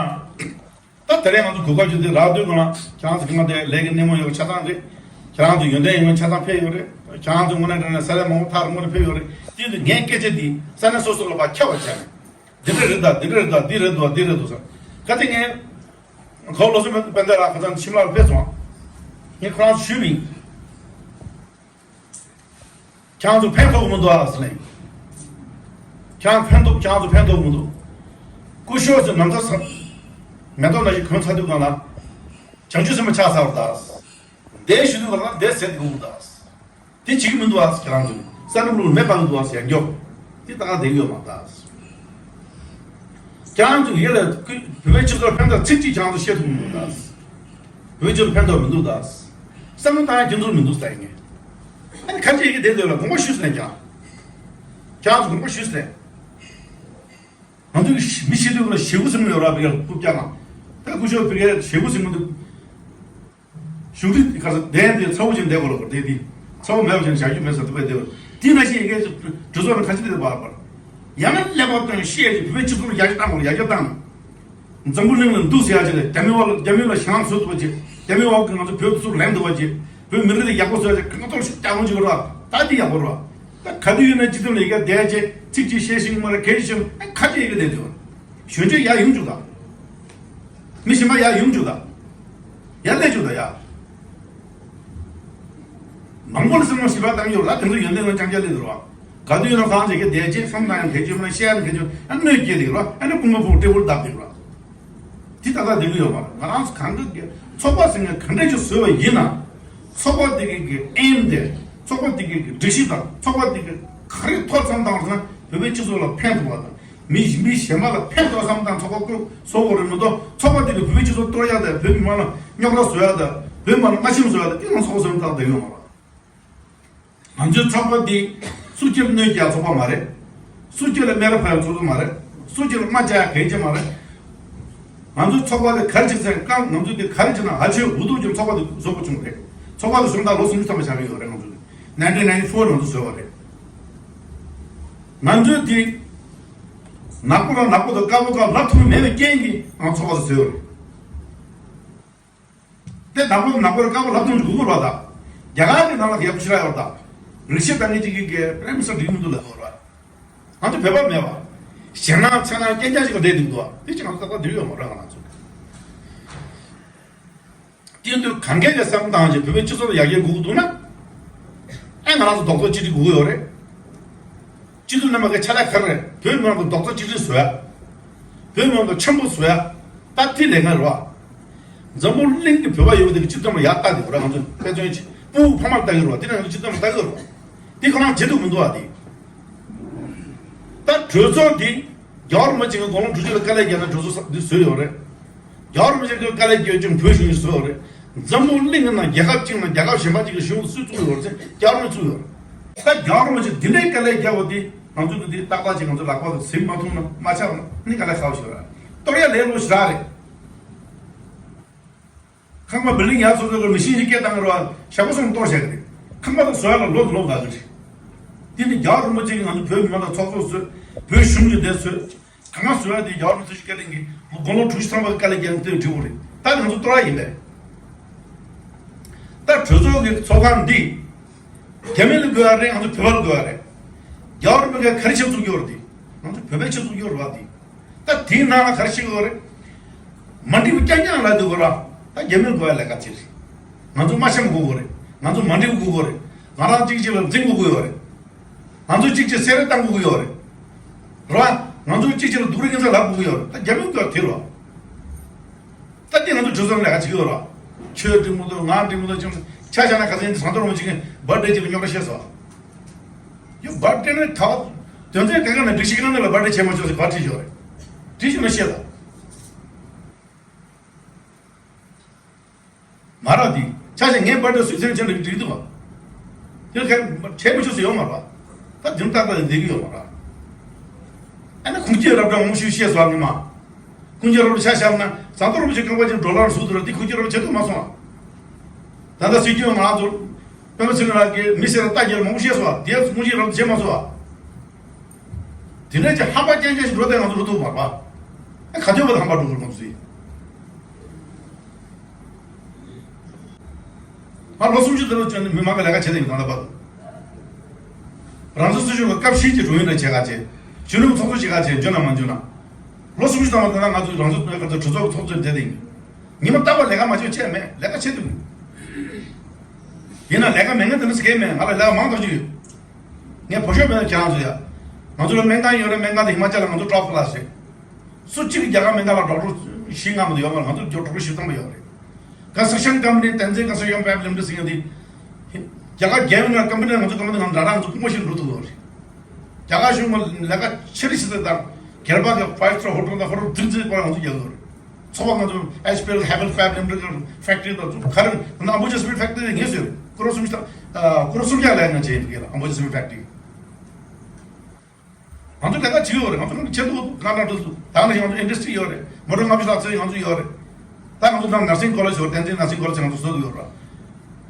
ད་དེ་རིང་ང་ཚོ་གོ་སྐབས་ཅིག་འདི་རག་དུས་གང་ལ་ཁྱེད་རང་ཚོ་གི་ང་དེ་ལས་ཀྱི་སྣེ་མོ་ཡོད་ཆ་ཚང་རེད། ཁྱེད་རང་ཚོ་ཡོན་ཏན་ཡོད་ཆ་ཚང་ཕེབས་ཡོད་རེད། ཁྱེད་རང་ཚོ་དངོས་གནས་དྲང་གནས་ས་ལས་མང་པོ་ཐག་རིང་པོ་ནས་ཕེབས་ཡོད་རེད། དེ་ཡིན་དུས་ངས་སྐད་ཆ་འདི་ས་གནས་སོ་སོ་ལ་ཕར་ཁྱབ་པ་བྱས་ནས། འདི་འདྲ་རེད་ད་འདི་འདྲ་རེད་ད་འདི་རེད་འདུག་འདི་རེད་འདུག་ཟེར། ག་དེ་ངས། གའུ་ལོ་སི་དཔལ་ལྡན་ལགས་ཁ་སང་ཤིམ་ལ་ལ་ཕེབས་སོང་། ངས་ཁོ་རང་ཚོ་ཞུས་པ་ཡིན། ཁྱེད་རང་ཚོ་ཕན་ཐོགས་མི་འདུག་ཨ་ཟེར་ལེ། ཁྱེད་རང་ཕན་ཐོགས་ཁྱེད་རང་ཚོ་ཕན་ཐོགས་མི་འདུག་སྐུ་ཞབས་ཚོས་ནམ་ཟླ་ཟ། མེ་ཏོག་ནང་བཞིན་གོན་ཚར་དུས་གང་ལ། བྱང་ཆུབ་སེམས་དཔའ་ཆགས་ཚར་བ་ད། འདས་ཞུ་དུས་གང་ལ་འདས་ཟེར་དགོས་འདུག་ད། དེ་བྱེད་ཀྱི་མི་འདུག་ཨ་ཁྱེད་རང་ཚོས། ས་ནུབ་ལུག་མེ་སྤར་གི་འདུག་ཨ་ཡང་མགྱོགས། དེ་ད་ག་བསྡད་ཡོད་མ་ད། ཁྱེད་རང་ཚོས་ཡིད་ལ་བོད་པའི་སྤྱི་ཚོགས་ཕན་ཐོགས་ཚིག་གཅིག་ཁྱེད་རང་ཚོས་བཤད་ཐུབ་མི་འདུག་ད། བོད་ཕྱི་ལ་ཕན་ཐོགས་མི་འདུག་ད། བསམ་བློ་བཏང་ཡ་ཁྱེད་ཚོར་མི་འདུག་ཟེར་ངས། ཨ་ནི་ཁ་ཆེ་ཡི་གེ་དེ་དོན་ལ་དགོངས་པ་ཞུས་ཟེར་ནས་ཀྱང་། ཁྱེད་རང་ཚོ་དགོངས་པ་ཞུས་ཟེར། ང་ཚོ་མི་ཤི་དུས་ལ་ཞེ་དགུ་ཟེར་ནས་ཡོད་ར་བི་ཡ་རྐུབ་བཀྱག་ན། ད་སྐུ་ཞབས་བི་ཡ་ཞེ་དགུ་ཟེར་མི་འདུག་བཞུགས་ཁྲི་ག་ས་གདན་དེ་ཚ་བོ་ཅན་བསྡད་དགོས་ལ་གོ་དེ་དེ་ཚ་བོ་མེད་པ་ཅན་བཞག་རྒྱུ་མེད་ས་དུ་བས་བསྡད་པ་དེ་ན་ཤི་ཡི་གེ་གྲོས་ཚོགས་ནང་ཁ་ཆེ་དེ་བར་བར་ཡང་ན་ཀླད་པ་བཏོན་ཤེས་ཀྱི་བོད་པའི་སྤྱི་ཚོགས་ལ་ཡར་རྒྱས་བཏང་དགོས་ལ་ཡར་རྒྱས་བཏང་། འཛམ་བུ་གླིང་ལ་འདུག་ཟེར་ཡ་ཅིག་ལ་རྒྱ་མི་བ་ལ་རྒྱ་མི་ལ་ཞེ་སྡང་བཟོ་ཐུབ་པ་ཅིག་རྒྱ་མི་བ་གི་ང་ཚོ་བོད་ཚུར་ལེན་ཐུབ་པ་ཅིག་བོད་མི་རིགས་དེ་ཡག་པོ་བཟོ་ཡ་ཅིག་གང་ཐོག་ཞིག་ཀྱང་ལོང་ཅིག་ར་ད་དེ་ཡག་པོ་ར། ད་ག་དུས་ཡིན་ན་སྤྱི་ཚོགས་ལ་ཡི་གེ་བསྡད་ཅིག་ཚིག་ཅིག་བཤད་ཤེས་ཀྱི་མ་རེད་གལ་ཆེ་ཆེ་ཁ་ཅིག་ཡི་གེ་བསྡད་དུས་གཞོན་སྐྱེས་ཡར་ཡོང་བཅུག་དང་། མི་གཞན་པ་ཡར་ཡོང་བཅུག་དང་། ཡར་སླེབས་བཅུག་དང་ཡ། མང་པོ་ལ་སེམས་ནང་ཞིབ་པ་བཏང་ཡོད་ལ་དེ་ཚོ་ཡོན་ཏན་ལ་རྐྱང་རྐྱང་སླེབས་འདུག་ར། ག་དུས་ཡིན་ན་གང་བྱེད་ཀྱི་བསྡད་ཅིག་བསམ་བཏང་ཡང་གལ་ཆེ་མ་རེད་བཤད་ཡང་གལ་ཆེ་ཨ་གནོད་སྐྱེལ་འདུག་ར་ཨ་ནི་དཔུང་པ་ཕུག་སྤྲེའུ་བརྡབ་འདུག་ར། དེ་ད་ལྟ་འདི་གི་ཡོད་མ་རེད། ང་རང་ཚོ་གང་གི་ཚོགས་པ་ཟེར་མཁན་ག་འདྲ་ཅིག་བཟོས་པ་ཡིན་ན། ཚོགས་པ་འདི་གི་གི་ཨེམ་དེ། ཚོགས་པ་འདི་གི་གི་སྒྲིག་གཞི་དང་ཚོགས་པ་འདི་གི་ག་རེ་ཐོག་བསམ་བཏང་ཟེར་ན་བོད་པའི་སྤྱི་ཚོགས་ལ་ཕན་ཐོགས་པ་དང་། མི་མི་གཞན་པ་ལ་ཕན་ཐོགས་བསམ་བཏང་ཚོགས་པ་བསྐོས་བཟོ་དགོས་རེད་མ་གཏོགས་ཚོགས་པ་འདི་གི་བོད་པའི་སྤྱི་ཚོགས་གཏོར་ཡག་དང་བོད་མི་མང་ལ་རྙོག་དྲ་བཟོ་ཡག་དང་བོད་མི་མང་ལ་མ་ཤེས་བཟོ་ཡག་དང་དེ་ང་ཚོགས་པ་ཟེར་ན་ད་དེ་ཡོད་མ་རེད། ང་ཚོའི་ཚོགས་པ་འདི་ སུ་གཅིག་ལ་གནོད་སྐྱེལ་ཚོགས་པ་མ་རེད། སུ་གཅིག་ལ་སྨད་ར་ཕབ་ཡ་ཚོགས་པ་མ་རེད། སུ་གཅིག་ལ་རྨ་བཅག་ཡ་གལ་ཆེ་མ་རེད། ང་ཚོའི་ཚོགས་པ་དེ་ག་རེ་བྱེད་ཚེ་རྐང་ང་ཚོས་དེ་ག་རེ་བྱེད་ན་ཧ་ཆེ་འུ་ཐུག་ཀྱང་ཚོགས་པ་དེ་བཟོ་དགོས་བྱུང་རེད། ཚོགས་པ་དེ་བཟོ་ད་ལོ་སུམ་ཅུ་ཐམ་པ་ཆགས་ཀྱི་ཡོད་རེད། ང་ཚོ་nineteen ninety four ནང་དུ་བཟོས་པ་རེད། ང་ཚོས་དེ་ནག་པོ་ལ་ནག་པོ་དང་དཀར་པོ་དཀར་ལབ་ཐུབ་མེད་པའི་རྐྱེན་གྱིས་ང་ཚོགས་པ་དེ་བཟོས་ཡོད་རེད། དེ་ནག་པོ་ནག་པོར་དཀར་པོ་ལབ་ཐུབ་དགོས་དགོས་རེད་པ། ད་རྒྱ་གར་གྱི་ནང་ལ་ཡག་པོ་ཞེ་དྲག་ཡོད་རེད། ད་རིག་གཞི་ལྟ་མཁན་ཅིག་གིས་པྲེམ་མིན་སི་ཊར་འགྲིག་མི་འདུག་ལབ་ཡོད་རེད་པ། ང་ཚོ་བོད་པ་མེད་པ། ཞེད་སྣང་འཚེར་སྣང་རྐྱང་རྐྱང་ཞིག་ག་བསྡད་འདུག་འདུག་པ། དེ་ཅི་ང་ཚོ་ཏག་ཏག་འགྲིག་ཡོད་མ་རེད། ང་ཚོ་དེ་དུས་གང་གས་ཀྱི་བསམ་སྟངས་ཀྱིས་བོད་པའི་སྤྱི་ཚོགས་ལ་ཡར་རྒྱས་དགོས་ཀྱི་འདུག་ན། ཨེ་ང་རང་ཚོ་རྡོག་རྩ་གཅིག་སྒྲིལ་དགོས་ཀྱི་ཡོད་རེད། སྤྱི་འཐུས་རྣམ་པ་གི་ཕྱག་ལས་ག་རེ་རེད། བོད་མི་མང་གི་རྡོག་རྩ་གཅིག་སྒྲིལ་བཟོ་ཡ། བོད་མི་མང་གི་འཆམ་པོ་བཟོ་ཡ། ད་དེ་ལས་ཀ་རེད་པ། འཛམ་བུ་གླིང་གི་བོད་པ་ཡོད་པ་དེ་གི་སྤྱི་བཏང་ལ་ཡར་ལྟ་དེ་རེད། ང་ཚོ་དཔེ་མཚོན་ཆེ་སྤུ་གུ་ཕ་མར་ལྟ་གི་རེད་པ། དེ་ནས་ང་ཚོ་སྤྱི་བཏང་ལ་ལྟ་གི་རེད་པ། དེ་ཁོ་རང་བྱེད་ཐུབ་མི་འདུག་པ། དེ་ད་གྲོས་ཚོགས་འདི་རྒྱལ་བ་རིན་པོ་ཆེ་གི་དགུང་ལོ་དྲུག་ཅུ་ལ་དཀའ་ལས་བརྒྱབ་ན་གྲོས་ཚོགས་འདི་བཟོས་ཡོད་རེད། རྒྱལ་བ་རིན་པོ་ཆེ་གི་དཀའ་ལས་བརྒྱབ་ཅིང་བོད་གཞུང་ཡིན་བཟོས་ཡོད་རེད། འཛམ་བུ་གླིང་གི་ནང་རྒྱལ་ཁབ་གཅིག་ནང་རྒྱལ་ཁབ་གཞན་པ་གཅིག་གི་གཞུང་སུས་བཙུགས་ཡོད་རེད་ཟེར་རྒྱལ་བ་རིན་པོ་ཆེས་བཙུགས་ཡོད་རེད། ད་རྒྱལ་བ་རིན་པོ་ཆེ་འདི་འདྲའི་དཀའ་ལས་བརྒྱབ་པ་འདི་ང་ཚོ་གི་འདི་ཏག་ཏག་ཅིག་ང་ཚོ་ལག་པ་དང་ཟིན་མ་ཐུབ་ན་མ་ཆགས་ན་ནི་དཀའ་ལས་ཁག་པོ་ཞིག་རེད། གཏོར་ཡ་ལས་སླ་པོ་ཞིག་རེད། ཁང་པ་བིལ་ཌིང་ཡར་བཟོ་དགོས་མི་ཤིན་ཞིག་སྐད་བཏང་གི་རེད་པ། ཞག་པོ་གསུམ་གཏོར་བཞག་གི་རེད། ཁང་པ་དང་བཟོ་ཡ་ལ་ལོ་ལོ་འགའ་གི་རེད། དེ་ནི་རྒྱལ་བ་རིན་པོ་ཆེ་གིས་ང་ཚོ་བོད་མི་མང་ལ་ཚོགས་གཙོ་བཟོས། བོད་གཞུང་གིས་དེ་བཟོས། གང་བཟོས་ཡ་དེ་རྒྱལ་བ་རིན་པོ་ཆེ་བཀའ་དྲིན་གྱིས་ལོ་དགུང་ལོ་དྲུག་ཅུ་ཐམ་པ་གི་དཀའ་ལས་བརྒྱབ་ནས་དེ་འགྲིག་གི་རེད། ད་ང་ཚོ་གཏོར་ཡ་ཡིན་པས། ད་གྲོས་ཚོགས་ཀྱི་ཚོགས་ཁང་འདི་རྒྱ་མི་ལ་དགོས་ཡ་རེད། ང་ཚོ་བོད་པ་ལ་དགོས་ཡ་རེད། རྒྱལ་བ་རིན་པོ་ཆེས་ག་རེ་ཆེད་བཙུགས་ཡོད་རེད། དེ་ང་ཚོ་བོད་པའི་ཆེད་བཙུགས་ཡོད་རེད་པ། དེ་ད་དེའི་ནང་ལ་ག་རེ་བཤད་ཀྱི་ཡོད་རེད། མ་འགྲིག་པ་རྐྱང་རྐྱང་ལབ་འདུག་གོ་ར། ད་རྒྱ་མིར་དགོས་ཡ་ལས་ཀ་ཅི་རེད། ང་ཚོ་མ་འཆམ་དགོས་གོ་རེད། ང་ཚོ་མ་འགྲིག་དགོས་གོ་རེད། ང་རང་གཅིག་གཅིག་ལ་འཛིང་དགོས་ཀྱི་ཡོད་རེད། ང་ཚོ་གཅིག་གཅིག་སེ་ར་བཏང་དགོས་ཀྱི་ཡོད་རེད། རེད་པ། ང་ཚོ་གཅིག་གཅིག་ལ་སྡུག་རུས་སྐྱོན་ཆ་ལབ་དགོས་ཀྱི་ཡོད་རེད། ད་རྒྱ་མིར་དགོས་ཡ་དེ་རེད་པ། ད་དེ་ང་ཚོ་གྲོས་ཚོགས་ལས་ཀ་བྱེད་ཀྱི་ཡོད་རེད་པ། ཁྱོད་འགྲིག་མི་འདུག་ང་འགྲིག་མི་འདུག་ཅིག་ཆ་བཞག་ན་ག་ཚོད་ཡིན། ཟམ་གདོང་རིན་པོ་ཆེ་གིས་བར་ཌེ་ཅིག་ལ་རྙོག་དྲ་བཤད་སོང་། ཡོ་བར་ཌེ་ནི་ད་དོན་ཚན་ག་ག་ནས་སྒྲིག་གཞི་ག་ནང་ལ་བར་ཌེ་བྱེད་མ་ཆོག་ཟེར་བར་བྲིས་ཡོད་རེད། བྲིས་ཤིག་ན་བཤད་དང་། མ་རེད་དེ། ཆ་བཞག་ངས་བར་ཌེ་སུས་མཚན་བྱས་ན་འགྲིག་འདུག་ག་དེ་ག་བྱེད་མི་ཆོག་ཟེར་ཡོད་མ་རེད་པ། ད་དེ་ཏག་ཏག་བསྡད་ཀྱི་ཡོད་མ་རེད། ཨ་ནི་ཁུངས་སྐྱེལ་རབ་འབྲིང་མང་པོ་ཞིག་བཤད་སོང་ངས་མ། ཁུངས་སྐྱེལ་རབ་འབྲིང་ཆ་བཞག་ན་ཟམ་གདོང་རིན་པོ་ཆེ་རྐང་པ་ཅིག་ཌོ་ལར་ཟུག་འདུག་ར། དེ་ཁུངས་སྐྱེལ་རབ་འབྲིང་བྱེད་ཐུབ་མ་སོང་ང་། ད་ལྟ་སྲིད་སྐྱོང་ང་ཚོ་པད་མ་ཚེ་རིང་ལགས་ཀྱིས་མི་སེར་ལ་ལྟ་རྒྱལ་མང་པོ་བཤད་སོང་བ། དེ་ཁུངས་སྐྱེལ་རབ་འབྲིང་བྱེད་མ་སོང་བ། དེ་འདྲ་ཅིག་ཧམ་པ་རྐྱང་རྐྱང་ཞིག་འགྲོ་དེ་ང་ཚོ་འགྲོ་ཐུབ་མ་རེད་པ། ཨ་ག་དུས་བར་དུ་ཧམ་པ་འགྲོ་དགོས་རེད་ང་ཚོ་ཡིན། ང་ལོ་སུམ་ཅུ་དེ་ལ་བཅོན་ནས་མི་མང་གི་ལས་ཀ་བྱས་ཏེ་ཡིན་ད་ལྟ་བར་དུ། རང་སྲིད་སྲིད་གཞུང་གི་སྐབས་ཤིག་གི་གྲོས་ཡོད་འདྲ་བྱེད་ག་བྱེད། གཞོན་ནུ་ཚོགས་གཙོ་བྱེད་ག་བྱེད། འཇོན་ན་མ་འཇོན་ན། ལོ་སུམ་ཅུ་ཐམ་པ་ད་ལྟ་ང་ཚོ་རང་སྲིད་གྲོས་ཚོགས་ཚོགས་གཙོ་བསྡད་དེ་ཡིན། ཉི་མ་རྟག་པར་ལས་ཀ་མ་བྱེད་བྱས་མེད། ལས་ཀ་བྱེད་ཐུབ་ཡིན། ཡིན་ན་ལས་ཀ་མེད་ངས་དེ་འདྲ་ཟེར་མཁན་མེད། ང་ལ་ལས་ཀ་མང་དག་ཅིག་ཡོད། ངས་བོད་ཤོག་མེད་ན་ཁྱེད་རང་ཚོ་ཡ། ང་ཚོ་ལ་སྨན་ཁང་ཡོད་རེད། སྨན་ཁང་དེ་ཧི་མ་ཅལ་ལ་ང་ཚོ་ཊོབ་ཀི་ལཱ་སི་རེད། སུ་གཅིག་རྒྱ་གར་སྨན་ཁང་ལ་ཌོག་ཊར་བཞི་ལྔ་མ་གཏོགས་ཡོད་མ་རེད། ང་ཚོ་ཌོག་ཊར་བཞི་ཙམ་པ་ཡོད་རེད། ཀོན་སི་ཊྲག་ཤན་ཀམ་པ་ནི་བསྟན་འཛིན་ཀོན་སི་ཊྲག་ཤན་པ་རའི་བེཊ་ལི་མི་ཊེཌ་ཟེར་མཁན་དེ། རྒྱ་གར་རྒྱལ་ཡོངས་ནང་ཀམ་པ་ནི་ང་ཚོ་ཀམ་པ་ནི་ང་ཚོ་ཌ་ར་ང་ཚོ་སྐུ་ངོ་ཞིག་འགྲོ་ཐུབ་ཡོད་རེད། རྒྱ་གར་གཞུང་གི་ལས་ཀ་ཆེ་རིགས་ཤིག་དང་། སྒེར་པ་གི་ཕའིབ་སི་ཊར་ཧོ་ཊེལ་དང་ཧོ་ཊེལ་བདུན་ཙམ་པ་ང་ཚོ་རྒྱག་གི་ཡོད་རེད། ཚོགས་པ་ང་ཚོ་ཨེཆ་པི་ཨེལ་ཧེ་ཝེལ་ཕའིབ་ལི་མི་ཊེཌ་ཕེག་ཊི་རི་དང་ཚོ་ག་རེ་ད་ཨམ་བུ་ཇ་སི་མེན་ཊི་ཕེག་ཊི་རི་ངེས་སུ་ཡོད་རེད། ཀོ་རོར་སུམ་ཅུ་དང་ཀོ་རོར་སུམ་བརྒྱ་ལས་ང་བྱས་ཡིན་གྱི་ཨམ་བུ་ཇ་སི་མེན་ཊི་ཕེག་ཊི་རི། ང་ཚོ་ལས་ཀ་བྱེད་ཡོད་རེད། ང་ཚོ་ཁོང་ཆེད་དུ་ང་འདྲ་འདྲ་སུ་ད་ནི་ང་ཚོ་ཨིན་ཌ་སི་ཊི་རི་ཡོད་རེད། མོ་ཊར་ལྔ་བཅུ་ལྷག་ཙམ་ང་ཚོ་ཡོད་རེད། ད་ང་ཚོ་ནང་ནར་སིང་ཀོ་ལེཇ་ཡོད་རེད། བསྟན་འཛིན་ནར་སིང་ཀོ་ལེཇ་ང་ཚོ་བཟོ་གི་ཡོད་རེད།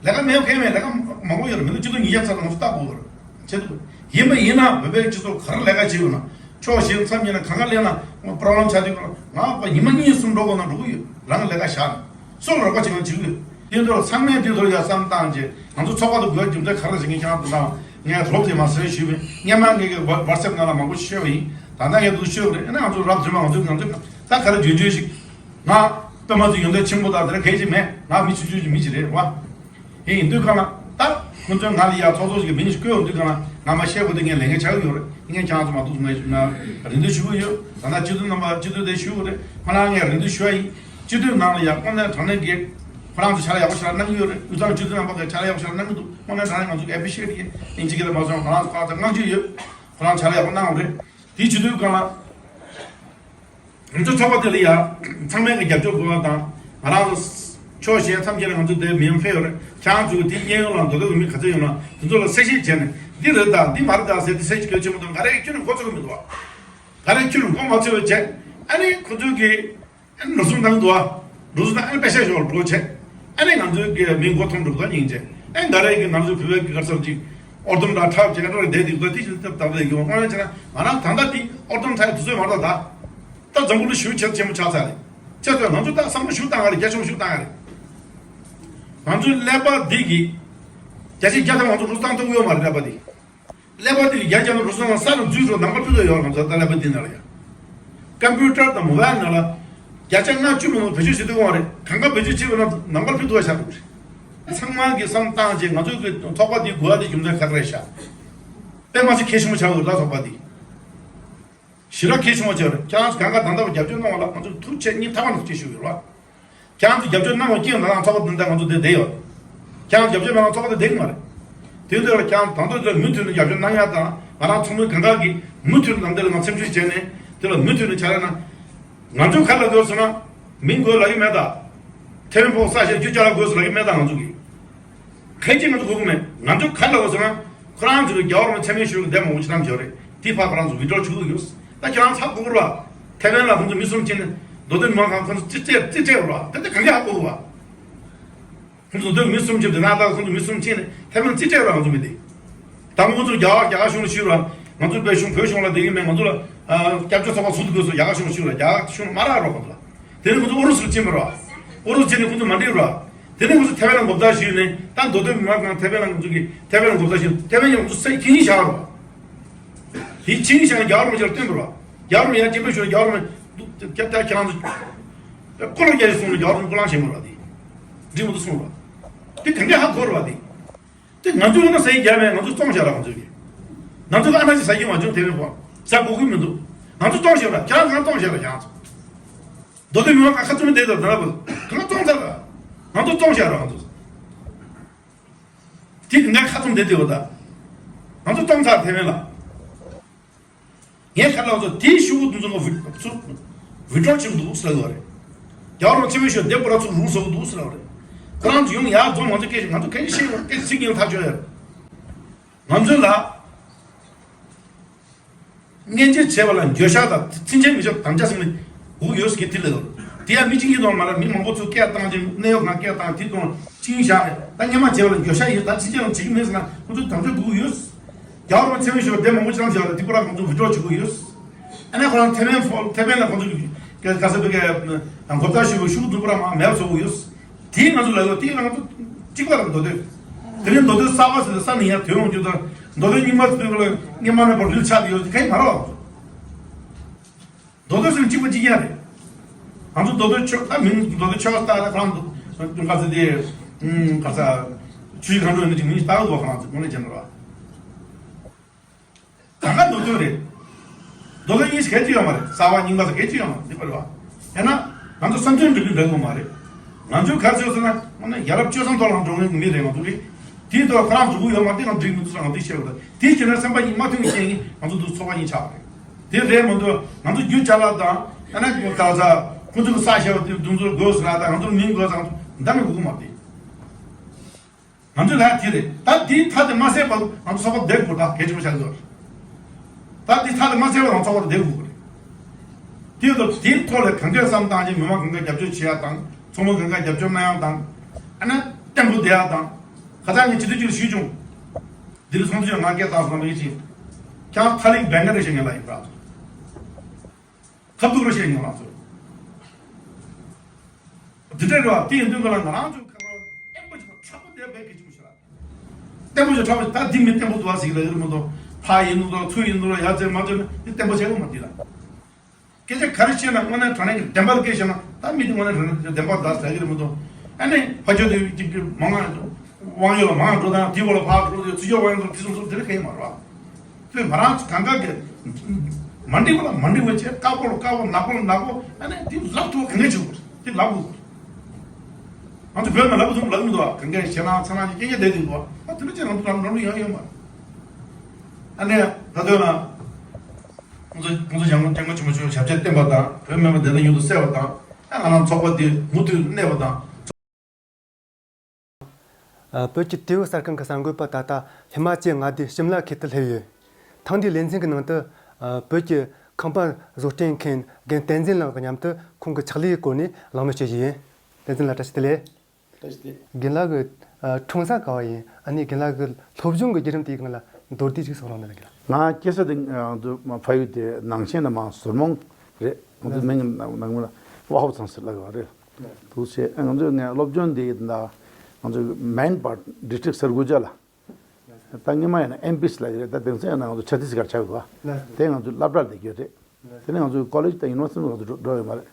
ལས་ཀ་མེད་མཁན་མེད། ལས་ཀ་མང་པོ་ཡོད་རེད། མི་ལོ་ཆིག་སྟོང་ཉིས་བརྒྱ་ཙམ་ང་ཚོ་ལྟ་དགོས་རེད། ཆེད་དུ་ཡིན་པ་ཡིན་ན་བོད་པའི་སྤྱི་ཚོགས་ག་རེ་ལས་ཀ་བྱེད་ཡོད་ན་ཕྱོགས་གཞན་མཚམས་ཡིན་ན་གང་ག་སླེབས་ན་པོ་རོབ་ལེམ་ཆགས་དུས་ང་ཉི་མ་གཉིས་གསུམ་འགྲོ་དགོས་ན་འགྲོ་གི་ཡོད། རང་གི་ལས་ཀ་བཞག་ནས། སོ་ལ་རོགས་པ་བྱེད་ཡང་བྱེད་ཀྱི་ཡོད། དེ་ཚོ་ཚང་མས་དེ་ཚོར་ཡ་བསམ་བཏང་རྗེས་ང་ཚོ་ཚོགས་པ་དུ་དགོས་རྒྱུ་མཚན་ག་རེ་ཟེར་མཁན་ཁྱེད་རང་དུ་ན་ངས་རོབ་ཙམ་མ་ཟེར་ཞུས་པས། སྔན་མ་ངས་ཀྱི་ཝ་ཝ་ཊི་སེབ་ནང་ལ་མང་པོ་ཤོད་པ་ཡིན། ད་ལྟ་ངས་དུ་ཤོད་པ་རེད། ཨ་ནི་ང་ཚོ་རབ་རིམ་པ་ང་ཚོ་ང་ཚོ་ད་ག་རེ་བརྗོད་བརྗོད་ཞིག་ང་དཔེ་མ་ཚོ་ཡོན་ཏན་ཆེན་པོ་དང་དེ་འདྲ་གལ་ཆེ་མེད། ང་མི་ཆུང་ཆུང་གི་མི་ཞིག་རེད་བ། དེ་ཡིན་དུས་གང་ལ་ད་ཁོ་ཚོས་ང་ལ་ཡ་ཚོགས་གཙོ་ཞིག་གི་མིང་ཞིག་བསྐོས་ཡོང་དུས་གང་ལ་ང་མ་བཤད་དགོས་དེ་ངས་ལས་འགན་ཆགས་ཀྱི་ཡོད་རེད། ངས་ཁྱེད་རང་ཚོ་མ་གཏོགས་ང་ང་རེ་འདུན་ཞུ་གི་ཡོད། ད་ལྟ་སྤྱི་འཐུས་རྣམ་པ་སྤྱི་འཐུས་དེ་ཞུ་གི་རེད། ཁོ་རང་ངས་རེ་འདུན་ཞུ་བ་ཡིན། སྤྱི་འཐུས་ནང་ལ་ཡ་དངོས་གནས་དྲང་གནས་ཀྱི་ཁོ་རང་ཚོ་ཕྱག་ལས་ཡག་པོ་ཞེ་དྲག་གནང་གི་ཡོད་རེད། དབུས་གཙང་སྤྱི་འཐུས་རྣམ་པ་གིས་ཕྱག་ལས་ཡག་པོ་ཞེ་དྲག་གནང་གི་འདུག་དངོས་གནས་དྲང་གནས་ང་ཚོ་གིས་ཨེ་པི་ཤི་ཨེཊ་ཡིན། ཨིན་ཇི་སྐད་ལ་མ་སོང་ང་རང་ཚོ་ཁོ་རང་ཚོ་བསྔགས་བརྗོད་ཡོད། ཁོ་རང་ཕྱག་ལས་ཡག་པོ་གནང་བ་རེད། དེའི་སྤྱི་འཐུས་སྒང་ལ། ང་ཚོ་ཚོགས་པ་དེ་ལ་ཡང་ཚང་མས་ཀྱི་རྒྱབ་སྐྱོར་དགོས་པ་དང་། ང་རང་ཚོ་ཕྱོགས་གཞན་མཚམས་སྦྱོར་ལ་ང་ཚོ་དེ་མི་ཡོང་ཕེབས་ཡོད་རེད། ཁྱེད་རང་ཚོ་གི་དེ་གཡས་གཡོན་ལ་འདོད་པའི་མི་ག་ཚོད་ཡོད་ན་དེ་ཚོ་ལ་གསལ་བཤད་བྱས་ནས་ འདི་རེད་ད་འདི་མ་རེད་ད་ཟེར་ཏེ་ཟེར་གྱི་གལ་ཆེན་པོ་དང་ག་རེ་ཁྱོད་ནས་མགོ་ཚོས་ཀྱི་མི་འདུག་བ། ག་རེ་ཁྱོད་ནས་མགོ་མ་ཚོས་པ་བྱས། ཨ་ནི་ཁོ་ཚོས་ཀྱི་ཨ་ནི་འགྲོ་སོང་བཏང་འདུག་བ། འགྲོ་སོང་བཏང་ཨ་ནི་པེ་ཤ་ཞོར་འགྲོ་བྱས། ཨ་ནི་ང་ཚོའི་གི་མི་མགོ་ཐོམ་འགྲོ་གི་སྙིང་རྗེ། ཨ་ནི་ག་རེ་གི་ང་ཚོའི་བོད་པའི་གི་ག་ཚོད་ཅིག་ཨོར་དོམ་འདྲ་འཁྲབ་བྱས་འགྲོ་རེ་བསྡད་འདུག་ད་དེ་བཞིན་སྟབས་བདེ་གི་དངོས་གནས་བྱས་ན་ང་རང་ད་ལྟ་དེ་ཨོར་དོམ་འཁྲབ་དུས་ཚོད་མ་རེད་ད། ད་འཛམ་བུ་གླིང་ཞེ་པོ་ཆེ་ཆེན་པོ་ཆགས་ཚར་རེད། ཆགས་ཚར་ང་ཚོ་ད་བསམ་བློ་ཞིག་བཏང་ཡ་རེད། རྒྱ་ཆེན་པོ་ཞིག་བཏང་ཡ་རེད། ང་ཚོའི་ཀླད་པ་འདི་གི་བརྒྱ་ཆ་བརྒྱ་ཐམ་ང་ཚོ་རུ་སྟངས་ཐུབ་ཡོད་མ་རེད་ཀླད་པ་འདི། ཀླད་པ་འདི་གི་བརྒྱ་ཆ་རུ་སྟངས་ས་ལ་འཛུལ་འགྲོ་ནམ་བར་ཕུད་དུ་ཡོད་ང་ཚོ་ད་ཀླད་པ་འདི་ནང་ལ་ཡ། ཀམ་པུ་ཊར་དང་མོ་བྷལ་ནང་ལ་བརྒྱ་ཆ་ལྔ་བཅུ་མ་གཏོགས་བེད་སྤྱོད་བྱེད་ཐུབ་ཡོད་མ་རེད། གང་ག་བེད་སྤྱོད་བྱེད་པ་ན་ནམ་བར་ཕུད་ཐུབ་པ་ཆགས་འགྲོ་གི་རེད། ཚང་མ་གི་བསམ་བཏང་བྱས་ང་ཚོ་གི་ཚོགས་པ་འདི་དགོས་ཡ་དེ་རྒྱུ་མཚན་ག་རེ་རེད་ཤག་དཔེ་མ་ཚད་གལ་ཆེན་པོ་ཆགས་འོས་ལ་ཚོགས་པ་འདི། ཞེ་དྲག་གལ་ཆེན་པོ་ཆགས་རེད། ཁྱེད་རང་ཚོ་གང་ག་ད་ལྟ་བར་རྒྱབ་སྐྱོར་གནང་བ་ལ་ང་ཚོ་ཐུགས་རྗེ་ཆེ་སྙིང་ཐག་པ་ནས་ཐུགས་རྗེ་ཆེ་ཞུ་ཡོད་ལ། ཁྱེད་རང་ཚོ་རྒྱབ་སྐྱོར་གནང་བ་རྐྱེན་ལ་ང་ཚོ་ཚོགས་པ་འདི་འདྲ་ང་ཚོ་འདིར་བསྡད་ཡོད། ཁྱེད་རང་ཚོ་རྒྱབ་སྐྱོར་མེད་ན་ཚོགས་པ་འདི་བསྡད་ཀྱི་མ་རེད། དེ་འདྲ་ལ་ཁྱེད་རང་ད་དུང་འདིར་མུ་མཐུད་ནས་རྒྱབ་སྐྱོར་གནང་ཡ་དང་ང་རང་ཚོགས་མི་གང་ག་གིས་མུ་མཐུད་ནས་ལམ་འདི་ལ་ང་འཚམས་འདྲི་བྱས་ནས་དེ་ལ་མུ་མཐུད་ནས་བྱ་རེད་ན། ང་ཚོ་ག་ལ་དགོས་སོང་ན་མིང་དགོས་ལབ་ཀྱི་མེད་ད། ཐེ་ཝན་ཕོག་ས་ཞེ་རྒྱུ་ཅ་ལག་དགོས་སོང་ལབ་ཀྱི་མེད་ད་ང་ཚོ་གིས། གལ་ཆེ་ང་ཚོ་གོ་གི་མེད། ང་ཚོ་ག་ལ་བ་ཟེར་ན་ཁོ་རང་ཚོ་རྒྱལ་བ་རིན་པོ་ཆེ་མཚན་སྨད་ཞུ་གི་འདས་མང་པོ་ཅིག་བཏང་བཞག་རེད། དེ་ཕར་ཁོ་རང་ཚོ་ཝི་ཌྲོ་བྱེད་དགོས་ཡོད། ད་ཁྱེད་རང་ཚ་གོ་གི་ར། ཐེ་ཝན་ལ་ཁོང་ཚོ་མི་གསུམ་ཕྱིན་ནས་མདོ་སྟོད་མི་མང་ཁང་ཁོང་ཚོ་རྩིས་སྤྲད་རྩིས་སྤྲད་ར། ད་ལྟ་གང་ག་ཧ་གོ་གི་བ། ཁོང་ཚོ་མདོ་སྟོད་མི་གསུམ་ཕྱིན་དེ་ན་ད་ཁོང་ཚོ་མི་གསུམ་ཕྱིན་ནས་ཐེ་ཝན་རྩིས་སྤྲད་ར་ང་ཚོ་མི་དེ། ད་ཁོང་ཚོ་རྒྱ་གར་རྒྱ་གར་གཞུང་ལ་ཞུས་ར། ང་ཚོ་བོད་གཞུང་བོད་གཞུང་ལ་བསྡད་ཀྱི་མེད། ང་ཚོ་ལ་སྐྱབས་བཅོལ་ཚོགས་པ་ཚུགས་དགོས་སོ་རྒྱ་གར་གཞུང་ལ་ཞུས་ར། རྒྱ་གར་གཞུང་ལ་མ་རག་རོགས་ཁོང་ཚོ་ལ། དེ་ནས་ཁོ་ཚོ་ཨུ་རུ་སུར་ཕྱིན་པ་རེད་བ། ཨུ་རུ་སུ་ཕྱིན་ནས་ཁོ་ཚོ་མ་འགྲིག་ར། དེ་ནས་ཁོ་ཚོ་ཐེ་ཝན་ལ་མགོ་བཏགས་ཞུས་ནས་ད་མདོ་སྟོད་མི་མང་ཁང་ཐེ་ཝན་ལ་ང་ཚོ་གིས་ཐེ་ཝན་ལ་མགོ་བཏགས་ཞུས་ཐེ་ཝན་ཡང་ཁོ་ཚོ་སེ་ཁྱིན་བཞག་ར། དེ་ཁྱིན་བཞག་རྒྱ་གར་མི་ཆར་སྟོན་པ་ར། རྒྱ་གར་མི་ཡང་སྐྱེ་འཕེལ་ཞུ་རྒྱ་གར་མི་སྐྱབས་ད་ཁྱེད་རང་ཚོ་ཀོ་ལོ་རྒྱ་ཡི་སོང་ར་རྒྱ་གར་མི་ཀོ་ལང་བྱེད་མ་ར་དེ། འགྲིག་མ་འདུག་སོང་ར། དེ་གང་ག་ཧ་གོ་ར་བ་དེ། དེ་ང་ཚོ་ཡོད་ན་ཟེར་རྒྱ་མེད་ང་ཚོ་བཙོང་བཞག་ར་ང་ཚོ་གིས། ང་ཚོ་གི་ཨ་ན་ཅི་ཟ་གི་མ་བྱུང་དེ་རེད་པ། ཟ་དགོས་ཀྱི་མི་འདུག་ང་ཚོ་བཙོང་བཞག་ར་ཁྱེད་རང་གང་བཙོང་བཞག་ར་ཁྱེད་རང་ཚོ། མདོ་སྟོད་མི་མང་ཁ་ཁ་བཙུམ་བསྡད་དང་ད་ལ་བུ་གང་བཙོང་ཚར་ར། ང་ཚོ་བཙོང་བཞག་ར་ང་ཚོ། དེ་གི་ངས་ཁ་བཙུམ་བསྡད་དེ་བ་ད། ང་ཚོ་བཙོང་ཚར་དེ་མེད་ལ། ངས་ཁ་ལག་ཚོ་དེའི་ཤུ་གུ་དུ་ཚོ་ངོ་ཚུར་ཝི་ཌྲོ་བྱེད་འདུག་ཟེར་བ་རེད། རྒྱ་བོ་རང་ཆེ་བའི་ཤོད་དེ་པོ་ར་ཚུར་རུང་ཟེར་གི་འདུག་ཟེར་བ་རེད། ཁོ་རང་ཚོ་ཡོང་ཡག་རྫོང་ང་ཚོ་སྐད་ང་ཚོ་གན་ཤེས་ཡོང་སྐད་ཚིག་ཡང་ཐག་ཆོད་ཡོད། ང་ཚོ་ལ་སྔན་ཆད་བྱས་པ་ལ་འགྱོད་བཤགས་དང་ཚིན་ཆད་མི་ཆོག་དམ་བཅའ་ཟིན་ནས་སྒུག་ཡོད་ཟེར་གི་དེ་ལ་ཡོད། དེ་ཡང་མི་གཅིག་གཉིས་དང་མ་རེད། མི་མང་པོ་ཚོས་སྐད་བཏང་ཅིང་གནས་ཡོད་ཁང་སྐད་བཏང་དེ་དང་གཅིན་བཞག་ད་སྔན་མ་བྱས་པ་ལ་འགྱོད་བཤགས་ཡོད། ད་ཕྱི་རྒྱལ་ལ་བྱེད་ཀྱི་མེད་ཟེར་ན་ཁོ་ཚོས་དམ་བཅའ་སྒུག་ཡོད། རྒྱ་གར་མ་ཆེན་མོ་ཞིག་ལ་དེ་མང་པོ་ཅང་བཞག་ལ་དེ་པོ་ར་ཁོང་ཚོ་ཝི་ཌྲོ་བྱེད་དགོས་ཡོད། ཨ་ནི་ཁོ་རང་ཐེ་ཝན་ཕོ་ཐེ་ཝན་ལ་ཁོང་ཚོ་ག་ས་པའི་ག་མགོ་བཏགས་ཞུ་བའི་ཤུགས་འདུག་པོ་ར་མ་མེད་བཟོ་དགོས་ཡོད། དེ་ང་ཚོ་ལ་ཡོད་དེ་ང་ཚོ་གཅིག་པ་ར་མདོ་སྟོད། དེ་རིང་མདོ་སྟོད་གསར་པ་ཟེར་ས་ནས་ཡར་ཐོན་ཡོང་རྒྱུ་དང་མདོ་སྟོད་རྙིང་པ་ཟེར་བའི་ལ་སྔན་མ་ནས་བར་རིལ་ཆགས་ཡོད་དེ་ག་ཡིན་མ་རེད་བ། མདོ་སྟོད་ཟེར་གཅིག་པ་གཅིག་རྐྱང་རེད། ང་ཚོ་མདོ་སྟོད་ཆོས་ད་མིང་མདོ་སྟོད་ཆོས་ལྟ་ར་ཁོ་རང་མདོ་ག་ཚོད་དེ་ག་ས་ཆུ་ཡི་གང་འགྲོ་ཡོད་ན་ཅིག་མིང་ཞིག་བཏགས་འདུག་ཁོ་རང་ཚོ་དངོས་གནས་བྱས་ན་ར། གང་ག་མདོ་སྟོད་རེད། མདོ་སྟོད་གཉིས་གལ་ཅི་ཡོད་མ་རེད། གསར་པ་རྙིང་པ་ཟེར་གལ་ཅི་ཡོད་མ་རེད། འདི་པར་བ་ཡང་ན་ང་ཚོ་བསམ་ཚུལ་འགྲིག་གི་འགྲིག་གི་མ་རེད། ང་ཚོས་ག་ཚོད་ཟེར་ན་ང་ནི་ཡ་རབས་སྤྱོད་བཟང་ཐོག་ལ་འགྲོ་མཁན་གྱི་མི་རེད། ང་ཚོ་གིས་དེའི་ཐོག་ཁོ་རང་འགྲོ་གི་ཡོད་མ་རེད། ང་འགྲིག་མི་འདུག་ཟེར་ང་འདི་བཤད་པ་དང་དེའི་རྗེས་ན་སེམས་པ་གཉིས་མ་མཐུན་རྐྱེན་གྱིས་ང་ཚོ་འདུག་ཚོགས་པ་གཉིས་ཆགས་པ་རེད། དེ་རེད་མ་གཏོགས་ང་ཚོ་རྒྱུ་ཅ་ལག་དང་ཨ་ན་ག་ས་ཁོ་ཚོ་གི་ས་ཞེས་པ་དེ་འདུག་ཚོ་དགོས་ཟེར་ན་དང་ང་ཚོ་མིང་དགོས་ཟེར་ན་འདང་མི་དགོས་ཀྱི་མ་རེད། ང་ཚོའི་ལས་དེ་རེད། ད་དེའི་མཐའ་དེ་མ་ཟད་པར་ང་ཚོ་ཚོགས་པ་བསྡད་དགོས། ད་གལ་ཆེན་པོ་ཆགས་ཀྱི་ཡོད་རེད། ད་དེའི་མཐའ་དེ་མ་ཟད་པར་ང་ཚོགས་པ་བསྡད་དགོས་རེད། དེའི་ཐོག་དེའི་ཐོག་ལ་གང་གས་བསམ་བཏང་ཅིང་མི་མང་གང་གས་རྒྱབ་སྐྱོར་བྱེད་ཡག་དང་ཚོགས་མི་གང་གས་རྒྱབ་སྐྱོར་གནང་ཡག་དང་ཨ་ན་བརྟན་པོ་བསྡད་ཡག་དང་། ཁ་སང་ངས་སྤྱི་འཐུས་ཅིག་ལ་ཞུས་བྱུང་། འདི་ལ་སོང་ཚུལ་ང་སྐད་བཏང་སོང་ལ་ཡིན་ཅིང་། ཁྱང་ཐ་ལིག་བེང་ག་རེ་ཞིག་ངས་ལ་ཡིན་པ། ཁ་ཐུག་རོ་ཞེས་ངོ་ལ་ཚོད། འདི་འདྲ་རེད་བ། དེ་ཡིན་དུས་ཀ་ལ་ང་རང་ཚོའི་ཁ་རོ་བརྟན་པོ་ཞིག་དང་དྲག་པོ་དེ་བས་གལ་ཆེན་པོ་ཞིག་ལ། བརྟན་པོ་ཞིག་དྲག་པོ་ཞིག་ད་འདི་མི་བརྟན་པོ་འདུག་བ་ཟིག་ལ་ཡོད་མ་གཏོགས་ཕ་ཡིན་འདུག་ཚུ་ཡིན་འདུག་ལ་ཡ་ཙེ་མ་ཙེ་ན་འདི་བརྟན་པོ་བྱས་ཡོད་མ་འདི་ལ། སྐད་ཆ་ག་རེ་བཤད་ན་དངོས་གནས་དྲང་གནས་ཀྱི་བདེན་པ་སྐད་བཤད་ན་ད་མི་དེ་དངོས་གནས་དྲང་གནས་བདེན་པ་ད་ཟ་གི་རེད་མ་གཏོགས་ཨ་ནི་ཕ་ཆོས་དེ་གཅིག་གི་མང་ང་། དབང་ཡོད་ལ་མང་འགྲོ་དང་དེའི་འོག་ལ་ཕར་འགྲོ་དེ་ཚུར་ཕྱོགས་དབང་ཡོད་ལ་ཕྱི་སོང་སོང་དེ་ལ་གང་ཡང་མ་རེད་བ། དེ་ང་རང་ཚོ་གང་ག་གི་མ་འགྲིག་པ་ལ་མ་འགྲིག་པ་བྱས། དཀར་པོ་ལ་དཀར་པོ་ནག་པོ་ལ་ནག་པོ་ཨ་ནི་དེ་ལབ་ཐུབ་གང་ག་བྱེད་དགོས་དེ་ལབ་དགོས། ང་ཚོ་བོད་ནང་ལབ་ཐུབ་ལབ་མི་འདུག་བ། གང་ག་ཞེད་སྣང་ཚ་ནང་གི་སྐད་ཆ་བསྡད་དེ་འདུག་བ། ཨ་དེ་འདྲ་བྱས་ང་ཚོ་ལམ་ལམ་ལུགས་ཡང་ཡོད་མ་རེད། ཨ་ནི་ད་དོན་ལ་ཁོང་ཚོ་ཁོང་ཚོ་ཡང་སྐྱབས་མགོན་ཆེན་པོ་མཆོག་ཞབས་ཕྱི་བརྟན་པ་དང་བོད་སྨན་པ་བདེ་ཐང་མྱུར་དུ་གསལ་བ་དང་ཨ་ང་རང་ཚོགས་པ་འདི་མུ་མཐུད་གནས་པ་དང་། ཨ། བོད་ཀྱི་དུས་བབ་གསར་ཁང་གི་གསར་འགོད་པ་ད་ལྟ་ཧི་མ་ཅལ་མངའ་སྡེ་ཤིམ་ལ་ཁུལ་དུ་སླེབས་ཡོད། ཐེངས་འདིའི་ལེ་ཚན་གྱི་ནང་དུ། ཨ། བོད་ཀྱི་ཁང་པ་བཟོ་སྐྲུན་མཁན་རྒན་བསྟན་འཛིན་ལགས་དང་མཉམ་དུ་ཁོང་གི་ཕྱག་ལས་ཀྱི་སྐོར་ནས་གླེང་མོལ་བྱེད་རྒྱུ་ཡིན། བསྟན་འཛིན་ལགས་བཀྲ་ཤིས་བདེ་ལེགས། བཀྲ་ཤིས་བདེ་ལེགས། རྒན་ལགས་ཀྱི། ཨ། འཁྲུངས་ས་ག་བ་ཡིན། ཨ་ནི་རྒན་ལགས་ཀྱི་སློབ་སྦྱོང་གི་བརྒྱུད་རིམ་དེའི་སྒང་ལ་མདོར་བསྡུས་ཤིག་གསུང་རོགས་གནང་། རྒན་ལགས། ང་སྐྱེས་ས་དེ་ང་ཚོ་ཕ་ཡུལ་དེ་ནང་ཆེན་ནས་མར་ཟུར་མོང་རེད། ང་ཚོ་མིང་ནང་མིང་ལ་ཝ་ཧོ་ཚང་ཟེར་ལབ་ཡོད་རེད། འདུག་བྱས། ང་ཚོས་ངས་སློབ་སྦྱོང་འདི་ད་ང་ཚོ་མེན་པར་ཌིས་ཊིག་སར་གུ་ཇ་ལ། ད་སྔོན་མ་ཡིན་ན་ཨེམ་པི་སི་ལབ་ཀྱི་རེད། ད་དེང་སང་ཡིན་ན་ང་ཚོ་ཆ་ཏིས་གར་ཆགས་དགོས། དེ་ང་ཚོའི་སློབ་གྲྭར་བསྡད་ཀྱི་ཡོད་རེད། དེ་ནས་ང་ཚོའི་ཀོ་ལེཇ་དང་ཡུ་ནི་ཝར་སི་ཊི་ང་ཚོ་འགྲོ་འགྲོ་ཡོད་མ་རེད།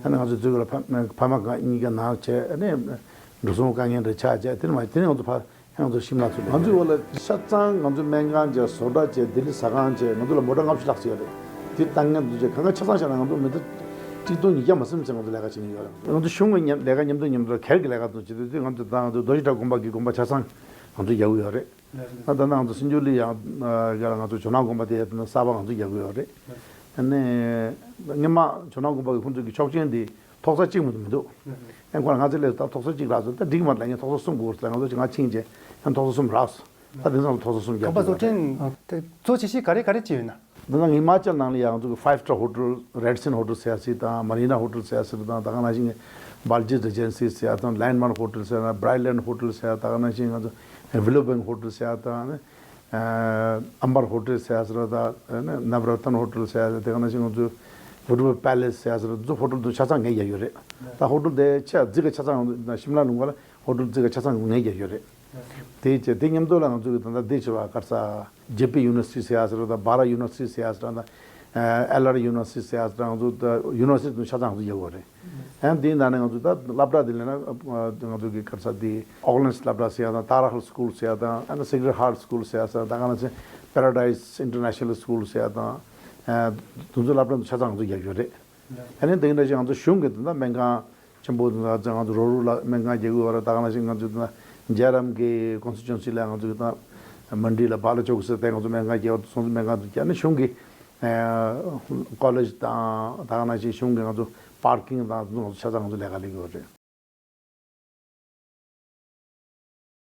ཨ་ནི་ང་ཚོའི་གཙོས་ཀྱི་ལ་ཕ་ཕ་མ་གང་གཉིས་ཀ་ན་བྱས། ཨ་ནི་འགྲོ་སོང་དཀའ་ངལ་འདྲ་ཆགས་བྱས། དེ་ནས་མ་དེ་ནས་ང་ཚོ་ཕ་ང་ཚོ་ཤིམ་ལ་ཚུར་ལོག་ང་ཚོའི་འོག་ལ་ཆ་ཚང་ང་ཚོ་སྨན་ཁང་བྱས། བཟོ་གྲྭ་བྱས། ལྡི་ལི་ཟ་ཁང་བྱས། ང་ཚོ་ལ་མོ་ཊ་ལྔ་བཅུ་ལྷག་ཙམ་ཡོད་རེད། དེ་ལྟ་ངན་དུ་བྱས་གང་ག་ཆ་ཚང་བཞག་ན་ང་ཚོ་མི་ཐེངས་ཆིག་སྟོང་ཉིས་བརྒྱ་མ་ཟིན་ཙམ་ང་ཚོ་ལས་ཀ་བྱེད་མཁན་ཡོད་རེད། ང་ཚོ་གཞུང་གི་མཉམ་ལས་ཀ་མཉམ་དུ་མཉམ་དུ་གལ་གྱི་ལས་ཀ་དུ་བྱེད་དུས་དུས་ང་ཚོ་ད་ང་ཚོ་རྡོ་རྗེ་བྲག་དགོན་པ་གི་དགོན་པ་ཆ་ཚང་ང་ཚོ་རྒྱག་གི་ཡོད་རེད། ད་ལྟ་ང་ཚོ་སྲིན་ཆུ་ལི་ཡང་ང་ཚོ་ཇོ་ནང་དགོན་པ་དེ་ཡང་གསར་པ་ང་ཚོ་རྒྱག་གི་ཡོད་རེད། ཨ་ནི་སྔོན་མ་ཇོ་ནང་དགོན་པ་གི་ཁོང་ཚོ་གི་ཆོག་མཆན་དེ་ཐོག་ས་གཅིག་མ་གཏོགས་མི་འདུག་ཨ་ཁོ་ང་ཚོ་ལས་ད་ཐོག་ས་གཅིག་རག་སོང་། ད་འགྲིག་མ་རེད་ལབ་ངས། ཐོག་ས་གསུམ་དགོས་ཟེར། ང་ཚོ་ང་ཕྱིན་བྱས་ཡང་ཐོག་ས་གསུམ་རག་སོང་། ད་དེང་སང་ཐོག་ས་གསུམ་རྒྱག་ཁང་པ་གི་བཟོ་ཡོད་རེད། སྐྲུན་དེ་གཙོ་ཆེ་ཤོས་ག་རེ་ག་རེ་བྱས་ཡོད་ན། འདི་ན་ཧི་མ་ཅལ་ནང་ལ་ཡང་ང་ཚོ་གི་ཕའིབ་སི་ཊར་ཧོ་ཊེལ། རེ་ཌི་སན་ཧོ་ཊེལ་ཟེར་ཡ་ཞིག་དང་། མ་རི་ན་ཧོ་ཊེལ་ཟེར་ཡ་ཞིག་དང་། ད་ག་ནང་བཞིན་གི་བྷལ་ཇི་རི་ཇེན་སི་ཟེར་ཡ་དང་། ལེན་མར་ཧོ་ཊེལ་ཟེར་ཡ། བྷ་རའིཊ་ལེན་ཧོ་ཊེལ་ཟེར་ཡ། ད་ག་ནང་བཞིན་ང་ཚོ་ཝི་ལོ་བེང་ཧོ་ཊེལ་ཟེར་ཡ་དང་། ཨ་ནི་ཨམ་བར་ཧོ་ཊེལ་ཟེར་ཡ་ཟེར་བ་དང་། ཨ་ནི་ནབ་ར་ཏན་ཧོ་ཊེལ་ཟེར་ཡ། དེ་ག་ནང་བཞིན་ང་ཚོ་བུ་ཌི་པེ་ལེ་སི་ཟེར་ཡ་ཟེར་བ། ང་ཚོ་ཧོ་ཊེལ་དུ་ཆ་ཚང་ངས་རྒྱག་ཡོད་རེད། ད་ཧོ་ཊེལ་དེ་ཆ་རྫིག་ག་ཆ་ཚང་ཤིམ་ལ་ལུང་པ་ལ་ཧོ་ཊེལ་རྫིག་ག་ཆ་ཚང་ངས་རྒྱག་ཡོད་རེད། དེ་བྱས་དེ་མཉམ་དུ་ལ་ང་ཚོ་གི་ད་ལྟ་འདི་བྱས་པ་ག་རེ་ཟ། ཇེ་པི་ཡུ་ནི་ཝར་སི་ཊི་ཟེར་ཡ་ཟེར་བ་དང་། བྷ་ར་ཡུ་ནི་ཝར་སི་ཊི་ཟེར་ཡ་ཟེར་བ་དང་། ཨ་ཨེལ་ཨར་ཡུ་ནི་ཝར་སི་ཊི་ཟེར་ཡ་ཟེར་བ་དང་། ང་ཚོ་ད་ཡུ་ནི་ཝར་སི་ཊི་དུ་ཆ་ཚང་ང་ཚོ་རྒྱག་དགོས་རེད། ཨ་འདིའི་ནང་ནས་ང་ཚོ་ད་སློབ་གྲྭ་འདི་ལས་ན་ང་ཚོ་གི་ག་རེ་ཟ། འདི་ཨོག་ལེན་སི་སློབ་གྲྭ་ཟེར་ཡ་དང་། ཏཱ་ར་ཧལ་སི་ཀུལ་ཟེར་ཡ་དང་། ཨ་ནི་སེག་རེཌ་ཧར་སི་ཀུལ་ཟེར་ཡ་ཟེར་བ་དང་། ག་ནང་བཞིན་པེ་ར་ཌའི་སི་ཨིན་ཊར་ནེ་ཤ་ནལ་སི་ཀུལ་ཟེར་ཡ་དང་། ཨ་དེ་ཚོ་སློབ་གྲྭ་འདི་ཆ་ཚང་ང་ཚོ་རྒྱག་རྒྱུ་རེད། ཨ་ནི་འདི་འདྲ་ཞིག་ང་ཚོ་གཞུང་གི་དེ་འདྲ་སྨན་ཁང་ཆེན་པོ་དེ་འདྲ་ང་ཚོ་རོ་རུ་ལ་སྨན་ཁང་རྒྱག་གི་ཡོད་རེད། ད་ག་ནང་བཞིན་ང་ཚོ་དེ་འདྲ་ཇེ་ཨར་ཨེམ་གི་ཀོན་སི་ཊི་ཊུ་ཨེན་སི་ལ་ང་ཚོ་གི་ད་མན་ཌི་ལ་བྷ་ལ་ཅོག་ཟེར་དེ་ང་ཚོ་སྨན་ཁང་རྒྱག་སོང་། སྨན་ཁང་དེ་རྒྱག་ནས་གཞུང་གི་ཨ་ཀོ་ལེཇ་དང་། ད་ག་ནང་བཞིན་གཞུང་གི་ང་ཚོ་པར་ཀིང་དང་དེ་ཚོ་ང་ཚོ་ཆ་ཚང་ང་ཚོ་ལས་ཀ་ལས་ཀྱི་ཡོད་རེད།